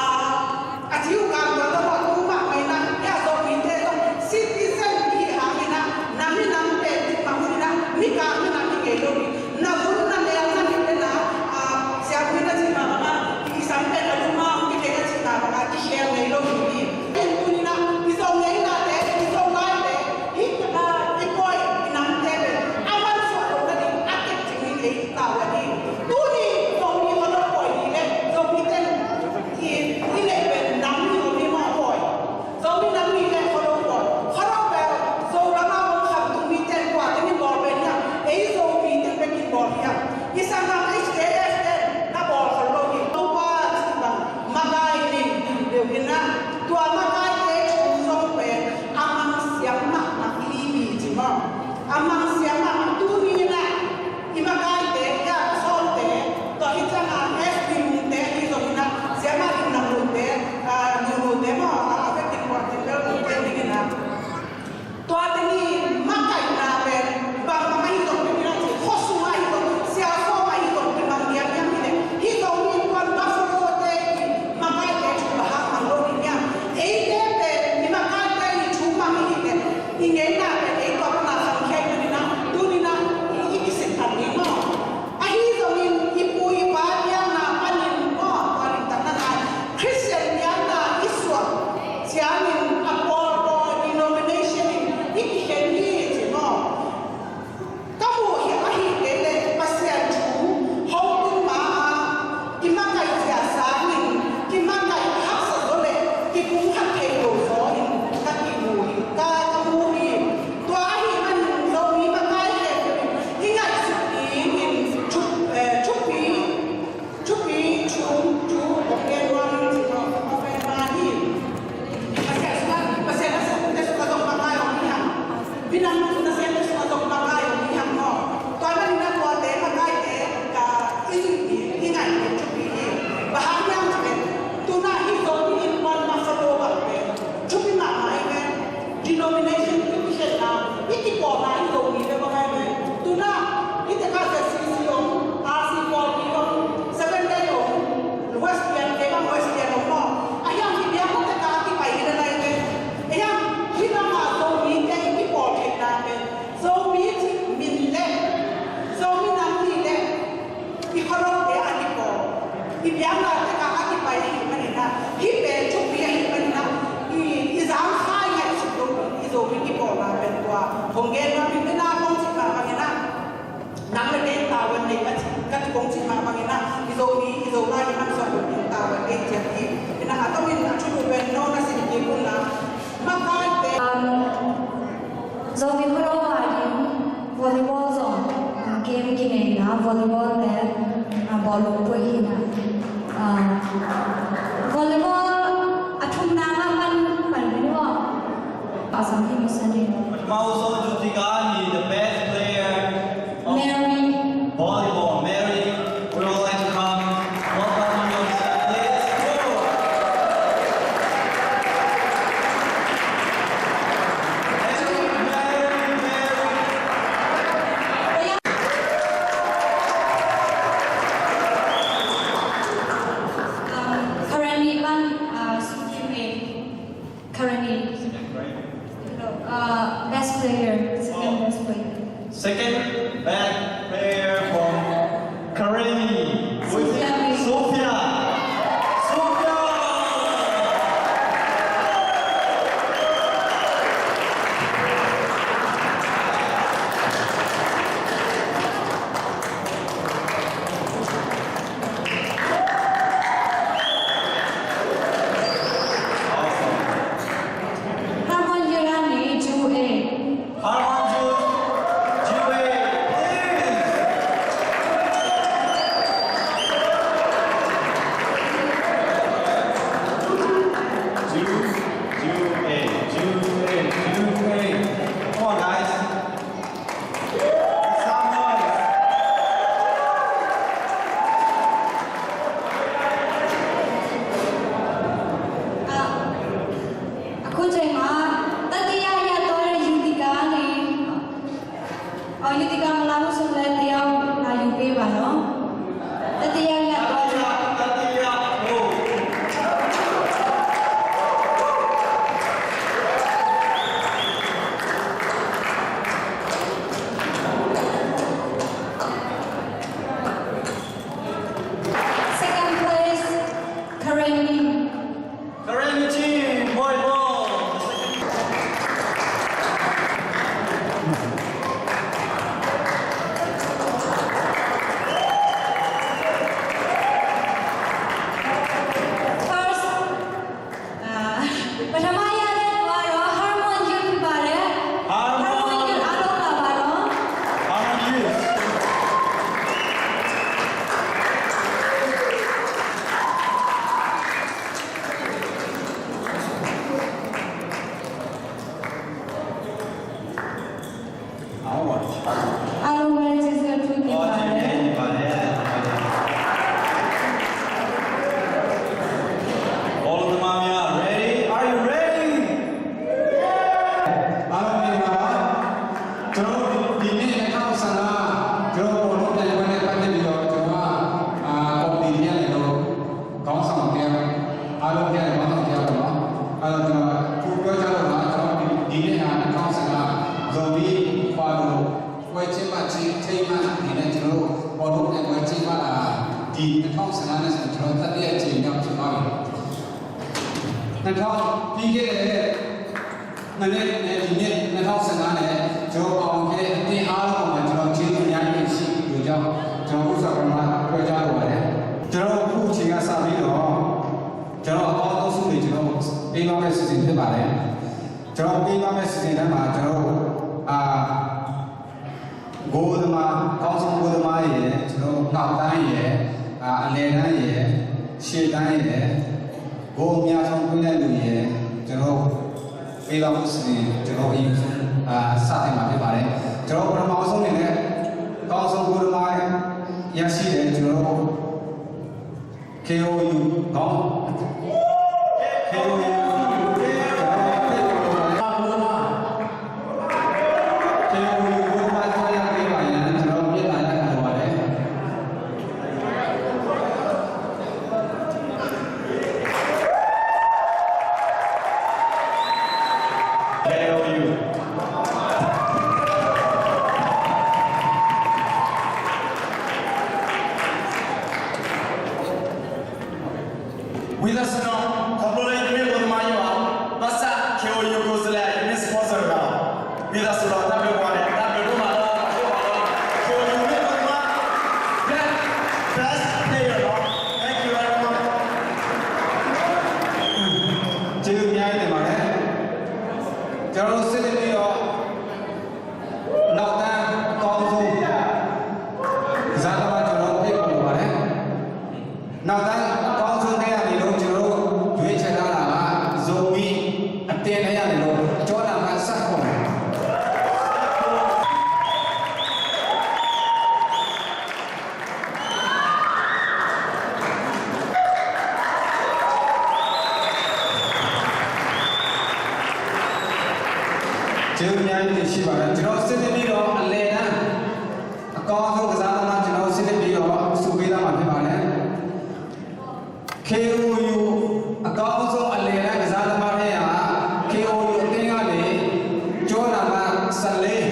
a ci uh kang tua tawh a tu mahmah in a, hia Zomite zong citizen i hih hangin a, na minam pen cih bang hun in a, Mikang minam hi ngei lo hi. Na vun na mel na mit le na, a, siavuina cih mah bangah, i sam pen a lum a hong kithei na cih mah bangah, kikhel ngei lo hi. Ken tuni na, i Zo ngeinate, i Zo laite, hih, a, i pawi, i namte pen a mansuah loh nading a kep cing in ei tau a hi. Tuni Zomi khuado pawi ni le Zomi ten i, i neih pen nam ni om hi maw pawi. Zomi nam ni le khuado pawi. Khuado pen Zo lam a om khamtung mite kua teng in bawl pen hiam? Ei Zomi teng bek in bawl hiam? I sanggam H K F ten na bawl khol lo hi. Topa cih bang makai nei deuh in a, tua makaite thu zong pen a mang siam mahmah i hi hi ci maw? A mang siam mahmah tuni in a, i makaite, i a sawmte, tua hi ciang a F B mungte hi zong in a, siam a lim nang lungte, a, lulute maw, a, a vekin muan tin bel lungte ding in a. Tua teng i makaihna pen, bangmah ahi zong pen in a ci, khua sung ahi zong, sia sawm ahi zong, kimang diamdiam hi leh, hih zong mi kuan Buffalo te i makaite thu bang hang mang lo ding hiam? Eite pen, i makaite i thu mang i hi leh, i ngeina pen ei tua pan a khangkhia i manin a, tuni in a i, i kisit pan ding maw? Ahi zongin i pu i pa piakna panin maw, tua limtakna nai Christian piakna i suak ciangin a pawlpawl denomination in i kikhen hi ci maw? Ka muh hi ahi kei leh Pasian thu hong tung ma-a kimakaih zia sangin kimakaih haksa zaw le kipumkhat thei lo zaw in ka kimu hi, ka, ka mu hi. Tua ahih manin Zomi makai khempeuh in i ngaihsut dingin thu-, eh, thupi, thupi thu, thu hong gen nuam ing ci maw, hong gen nuam hi. Pasian sungah, Pasian a sungte sungah zong makai om hi hang. Minam nasem te sungah zong makai om hi hang maw. Tua ahih manin a tuate makaite ka i zui ding i ngaih ding thupi hi. Bang hang hiam cih leh, tu-in ah hih Zomi Innkuan Buffalo bang pen thupi mahmah hi ve. Denomination i kikhenna, i kipawlna hi Zomi te bang hi ve. Tu-in ah hih tekah ZCC om, RC pawlpi om, Seventh Day om, Wesleyan, kei bang Wesleyan om maw. A hiang hih biakna tekah a kipai hi na lai ve. A hiang hih bangah Zomite i kipawl theihna pen Zomi cih min le Zomi nam ni le i khuarote a kipawl, i biakna tekah a kipai ahih manin ah, hih pen thupi ahih manin ah, i, i zangkhai ngaihsut lo i Zomi kipawlna pen tua hong gen nuam ing. Tua kong cih mah bangin ah, nang le kei tavuan nei ka ci, ka kong cih mah bangin ah, i Zomi, i Zolai i mansuah lo ding tavuan nei ciat hi. Ina a tawmin a thulu pen no na sin kik un la, makaite. Um, Zomi Khuado a ding volleyball zong, ah, game kinei na volleyball le, ah, bawlung pui hi na. Ah, volleyball a thumna ngah pan, pan pen uh. Pasang hi masa ding. Mau so jutika ni the best player of Mary. Volleyball. Mary, we would like to come welcome you on stage. Let's go. Um, currently, man, uh, currently, uh, best player, second တတိယမြောက် Second place, Karen Lim. Karen Lim, Boy Boy. First, အာ၊ ပထမရတဲ့သူကတော့ Harmon Youth ဖြစ်ပါတယ်။ Harmon Youth အားလုံးလာပါနော်။ Harmon Youth. All right. အားလုံးပဲကျေးဇူးအထူးတင်ပါတယ်။ ကျေးဇူးတင်ပါတယ်။ All of the mama, ready? Are you ready? အားလုံးမင်္ဂလာပါ။ ကျွန်တော်တို့ဒီနေ့နှစ်ထောင့်ဆယ့်ငါး ကျွန်တော်တို့ဘောလုံးပြိုင်ပွဲနဲ့ပတ်သက်ပြီးတော့ ကျွန်တော်က၊ အာ၊ ကော်မတီထဲကနေတော့ ခေါင်းဆောင်တစ်ယောက်၊ အားလုံးထဲကနေခေါင်းဆောင်တစ်ယောက်ပေါ့နော်။ အဲ့တော့ ကျွန်တော်အခုပြောကြားတော့မှာ ကျွန်တော်ဒီ၊ ဒီနေ့ဟာနှစ်ထောင့်ဆယ့်ငါး ဇွန်လခွာလို့ ပွဲကျင်းပခြင်းအထိမ်းအမှတ်အနေနဲ့ ကျွန်တော်တို့ဘောလုံးပြိုင်ပွဲကျင်းပတာ ဒီနှစ်ထောင့်ဆယ့်ငါးနဲ့ဆိုရင် ကျွန်တော်တတိယအကြိမ်မြောက်ဖြစ်သွားပြီ။ နှစ်ထောင့်၊ ပြီးခဲ့တဲ့ နှစ်နှစ်နဲ့ ဒီနှစ် နှစ်ထောင့်ဆယ့်ငါး နဲ့ ကျွန်တော်ပါဝင်ခဲ့တဲ့အသင်းအားလုံးမှာ ကျွန်တော်ကျေးဇူးအများကြီးတင်ရှိလိုကြောင်း ကျွန်တော်ဥစ္စာပထမပြောကြားလိုပါတယ်။ ကျွန်တော်အခုအချိန်ကစပြီးတော့ ကျွန်တော်အကောင်းဆုံးဆုတွေ ကျွန်တော်ပေးသွားမယ့်စီစဉ်ဖြစ်ပါတယ်။ ကျွန်တော်ပေးသွားမယ့်စီစဉ်ထဲမှာ ကျွန်တော်၊ အာ၊ ဂိုးသမား၊ အကောင်းဆုံးဂိုးသမားရယ်၊ ကျွန်တော်နောက်တန်းရယ်၊ အာ၊ အလယ်တန်းရယ်၊ ရှေ့တန်းရယ်၊ ဂိုးအများဆုံးသွင်းတဲ့လူရယ်၊ ကျွန်တော်ပေးသွားဖို့စီစဉ်၊ ကျွန်တော်အရင်ဆုံး၊ အာ၊ စတင်မှာဖြစ်ပါတယ်။ ကျွန်တော်ပထမဆုံးအနေနဲ့ အကောင်းဆုံးဂိုးသမားရရှိတယ်။ ကျွန်တော် KOU ခေါင်း၊ KOU ကျွန်တော် KOU ကိုယ်စားရပေးပါရန် ကျွန်တော်မေတ္တာရပ်ခံလိုပါတယ်။ KOU. With us now, ခီဖျိလႄၣ် ယမ့ၢ်ဂိုးသမားယွၤ ဘၣ်ဆၣ် KOU ကိုယ်စားလှယ် ယမ့ၢ် sponsor ဘၣ်. ဝံသးစူၤလီၤ တၢ်ဘျုးပှၤန့ၣ် တၢ်ဘျုးဒိၣ်မးလီၤ တၢ်ဘျုးဒိၣ်မးလီၤ. KOU မ့ၢ်ဂိုးသမား best, best player လီၤ. Thank you very much. ကျေးဇူးအများကြီးတင်ပါတယ်။ ကျွန်တော်တို့ဆက်လက်ပြီးတော့ နောက်တန်းအကောင်းဆုံးကစားသမား ကျွန်တော်တို့ဖိတ်ခေါ်လိုပါတယ်။ နောက်တန်းအကောင်းဆုံးထဲကနေလို့ ကျွန်တော်တို့ရွေးချယ်ထားတာက ဇိုမီအသင်းထဲကနေလို့ ကျောင်းသားကစခေါ်မယ်။ ကျေးဇူးအများကြီးတင်ရှိပါတယ်။ ကျွန်တော်ဆက်လက်ပြီးတော့ အလဲတန်းအကောင်းဆုံးကစားသမား ကျွန်တော်ဆက်လက်ပြီးတော့ ဆုပေးသွားမှာဖြစ်ပါတယ်။ KOU အကောင်းဆုံးအလဲတန်းကစားသမားထဲဟာ KOU အသင်းကနေ ကျောင်းသားက ဆယ့်လေး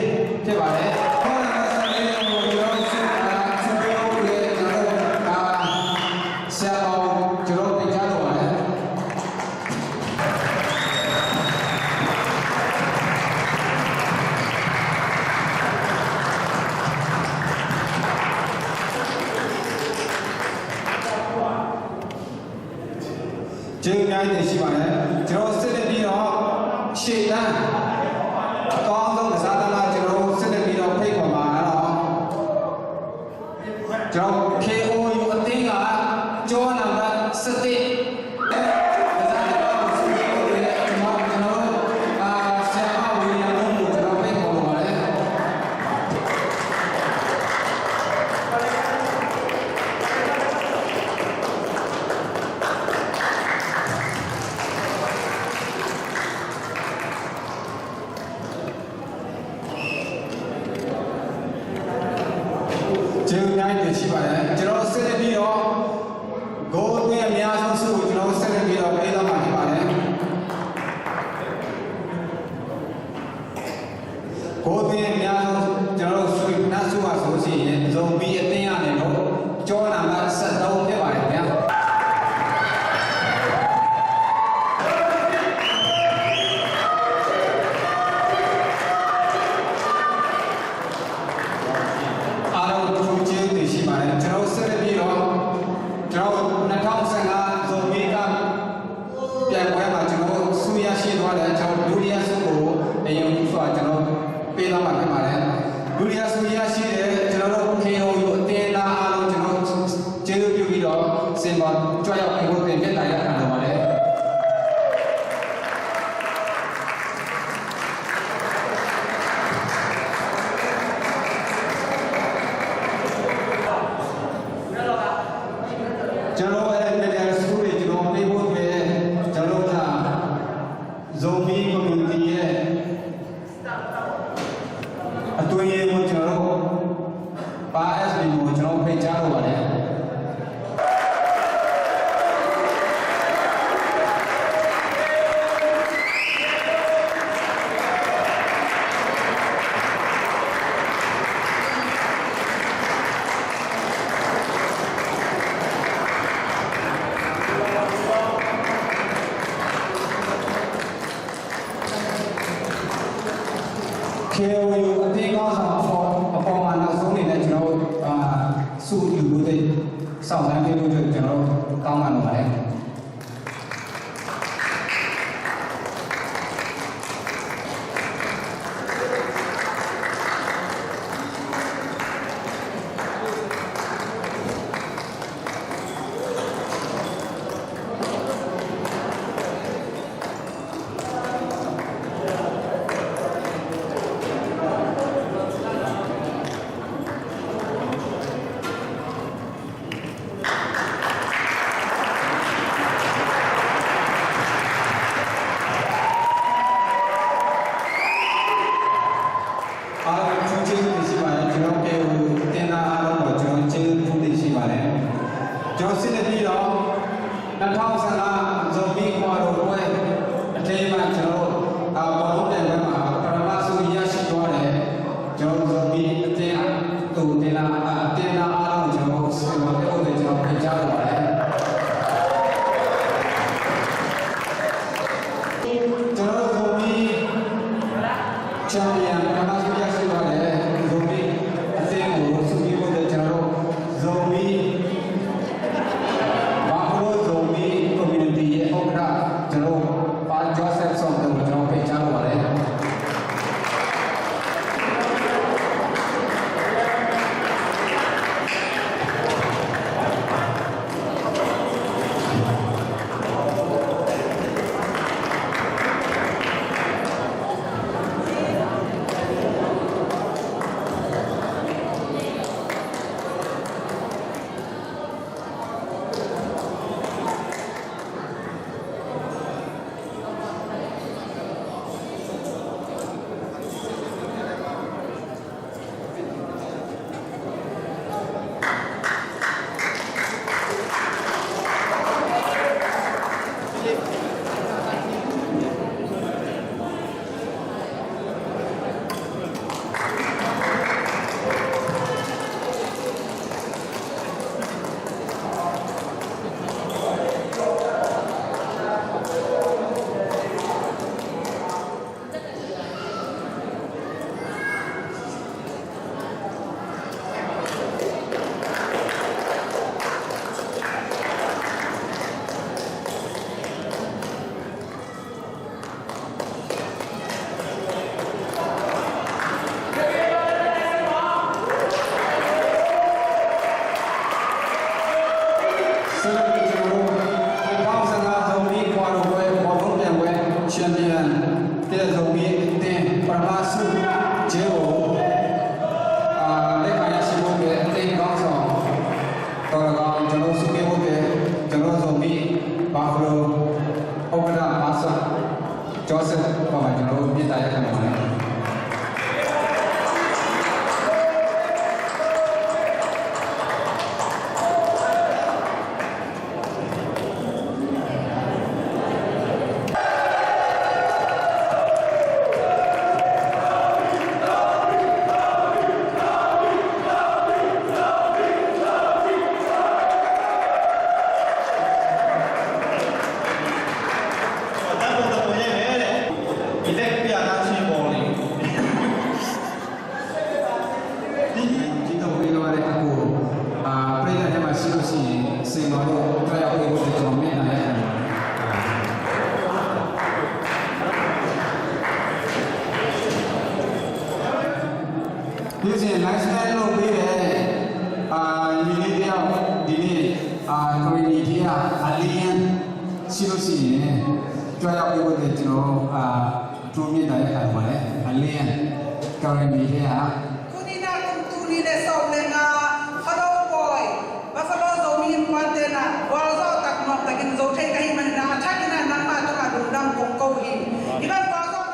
ဖြစ်ပါတယ်။ ကျောင်းသားက ဆယ့်လေး ကို ကျွန်တော်ဆု၊ အာ၊ ဆုပေးဖို့အတွက် ကျွန်တော်တို့၊ အာ၊ ဆရာတော်ကို ကျွန်တော်ဖိတ်ကြားလိုပါတယ်။ ကျေးဇူးအများကြီးတင်ရှိပါတယ်။ ကျွန်တော်ဆက်လက်ပြီးတော့ ရှေ့တန်းအကောင်းဆုံးကစားသမား ကျွန်တော်ဆက်လက်ပြီးတော့ဖိတ်ခေါ်မှာကတော့ ကျွန်တော် KOU အသင်းက ကျောင်းသားက ဆယ့်တစ် ကစားသမားကို ဆုပေးဖို့အတွက် ကျွန်တော်၊ ကျွန်တော်တို့၊ အာ၊ ဆရာမဝီလီယမ် ကို ကျွန်တော်ဖိတ်ခေါ်လိုပါတယ်။ ကျေးဇူးအများကြီးတင်ရှိပါ ကျွန်တော်တို့ဆက်လက်ပြီးတော့ ဂိုးသွင်းအများဆုံးဆုကို ကျွန်တော်တို့ဆက်လက်ပြီးတော့ ပေးသွားမှာဖြစ်ပါတယ်။ ဂိုးသွင်းအများဆုံး ကျွန်တော်တို့ဆု နဆုပါဆိုလို့ရှိရင် ဇုံဘီအသင်းကနေတော့ ကျော်နာက ဆယ့်သုံး ဖြစ်ပါတယ်ခင်ဗျာ။ အားလုံးကို ကျေးဇူးတင်ရှိပါတယ်။ ကျွန်တော်တို့ဆက်လက်ပြီးတော့ ကျွန်တော်တို့ နှစ်ထောင်ဆယ့်ငါး ဇုံဘီက ပြိုင်ပွဲမှာ ကျွန်တော်တို့ ဆုရရှိသွားတဲ့ ကျွန်တော်တို့ ဒုတိယဆုကို အရင်ဦးစွာ ကျွန်တော် ပေးသွားမှာ ဖြစ်ပါတယ်။ ဒုတိယဆုရရှိတဲ့ ကျွန်တော်တို့ KOU အသင်းသားအားလုံး ကျွန်တော် ကျေးဇူးပြုပြီးတော့ စင်ပေါ်ကြွရောက်ပေးဖို့ တင်ပြတာ ရခံလိုပါတယ်။ ကျွန်တော် အဲ့ဒီ medal ဆုတွေ ကျွန်တော် ပေးဖို့အတွက် ကျွန်တော်တို့က ဇုံဘီ community ရဲ့ အတွင်းရေးမှူး ကျွန်တော်တို့ ပါ S B ကို ကျွန်တော် ဖိတ်ကြားလိုပါတယ်။ KOU အသင်းခေါင်းဆောင်အပေါ် အပေါ်မှာ နောက်ဆုံးအနေနဲ့ ကျွန်တော်တို့ အာ ဆုယူဖို့ စောင့်ဆိုင်းပေးဖို့အတွက် ကျွန်တော်တို့ တောင်းပန်လိုပါတယ်။ Aa, ကျွန်တော်ကျေးဇူးတင်ရှိပါတယ်။ ကျွန်တော် KOU အသင်းသားအားလုံးကို ကျွန်တော်ကျေးဇူးတင်ရှိပါတယ်။ ကျွန်တော်ဆက်လက်ပြီးတော့ နှစ်ထောင်ဆယ့်ငါး ဇုံဘီခွာတော်ပွဲအထိမ်းအမှတ် ကျွန်တော်တို့ အာ ဘောလုံးပြိုင်ပွဲမှာ ပထမဆုရရှိသွားတဲ့ ကျွန်တော်တို့ ဇုံဘီအသင်း သူ့အသင်းသား အသင်းသားအားလုံးကို ကျွန်တော်တို့ စင်ပေါ်တက်ဖို့အတွက် ကျွန်တော် ဖိတ်ကြားလိုပါတယ်။ ကျွန်တော်တို့ ဇုံဘီ champion ပထမဆုရရှိသွားတဲ့ ဇုံဘီအသင်းကို ဆုပေးဖို့အတွက် ကျွန်တော်တို့ ဇုံဘီ Buffalo ဇုံဘီ community ရဲ့ ဥက္ကဋ္ဌ ကျွန်တော်တို့ ပါ Joseph ဆောင်သူကို ကျွန်တော် ဖိတ်ကြားလိုပါတယ်။ Sir, ကျွန်တော်တို့ နှစ်ထောင်ဆယ့်ငါး ဇုံဘီခွာတော်ပွဲ ဘောလုံးပြိုင်ပွဲ champion တဲ့ ဇုံဘီအသင်း ပထမဆု ကြေးကို အာ လက်ခံရရှိဖို့အတွက် အသင်းခေါင်းဆောင် သော်လည်းကောင်း ကျွန်တော်ဆုပေးဖို့အတွက် ကျွန်တော် ဇုံဘီ Buffalo ဥက္ကဋ္ဌ ပါ Joseph အပေါ်မှာ ကျွန်တော်တို့ မေတ္တာရပ်ခံပါတယ်။ Tuisin lifestyle lo pi le, ah, lili dia, lili, ah, Korean ni dia, Alian, silusi, tua ya pi le tino, ah, tu mi da ya kan ma le, Alian, Korean ni dia. Tuni na kum tuni le sawm le nga, Khuado Pawi, Buffalo Zomi Innkuan te na, gualzawh tak nuam takin zo thei ka hih manin a, a thakin a nangmah tungah lungdam kong ko hi. Hi ban gualzawhna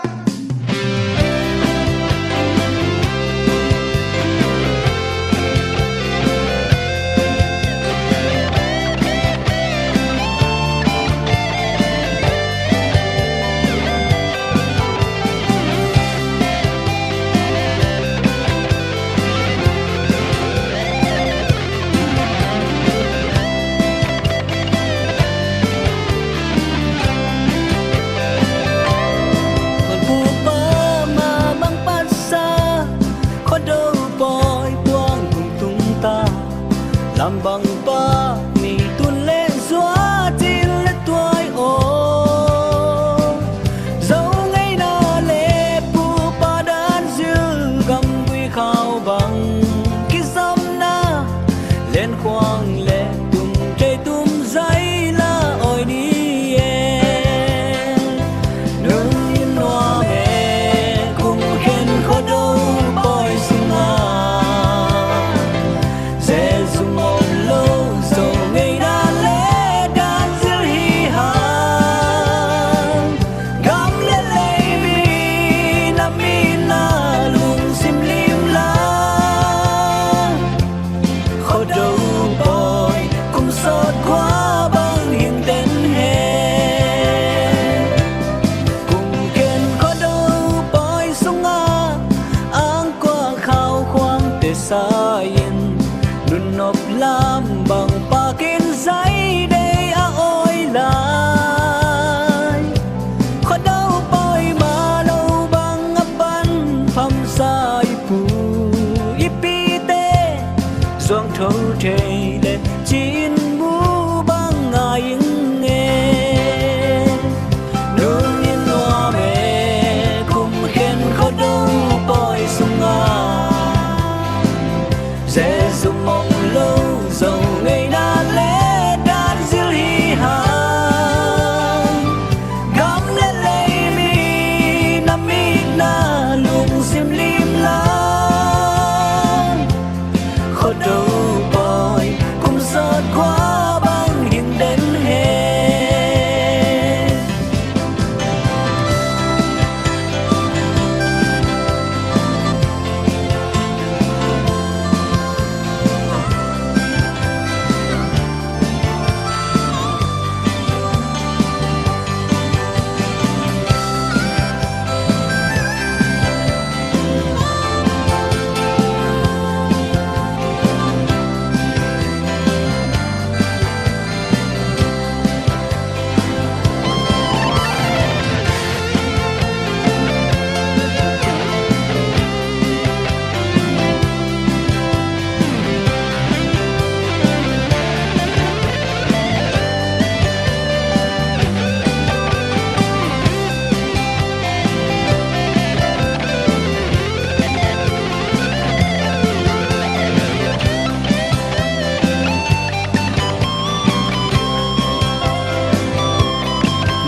Khuado Pawi mah bang patsa, Khuado Pawi puang kung tung ta, lam bang pah mi tun le zua cin le tuai aw. Zo ngeina le pupa dan zil, gam gui khau bang kizomna, len khuang le tum thei tum zai la awi ni e. Nung in nuam e, kum khen Khuado Pawi sungah Jesu mong lo, zo ngeina le dan zil hi hang. Gam le lei mi na mitna lungsim lim la, Khuado Pawi kum sawt kua bang hing den he. Kum khen Khuado Pawi sungah angkua khau khuang te sa in, nunnop lam bang pakin zai dei a awi lai. Khuado Pawi mah lo bang a pan phamsa i pu i pite, zuang tho thei le cin mu bang ngai ing e. Nung in nuam e, kum khen Khuado Pawi sungah Jesu mong lo, zo ngeina le dan zil hi hang. Gam le lei mi na mitna lungsim lim la, Khuado Pawi kum sawt kua bang hing den he.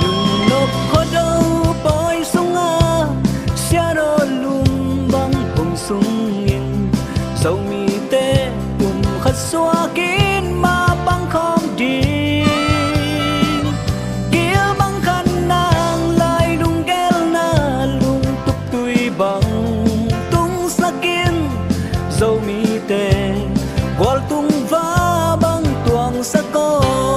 Nungnop Khuado Pawi sungah siarawlum bang pum sungin Zomite pum khat suakin mapang khawm ding. Gil bang khan nang lai lunggelna lungtup tui bang tungsakin Zomite gualtung va bang tuangsak aw.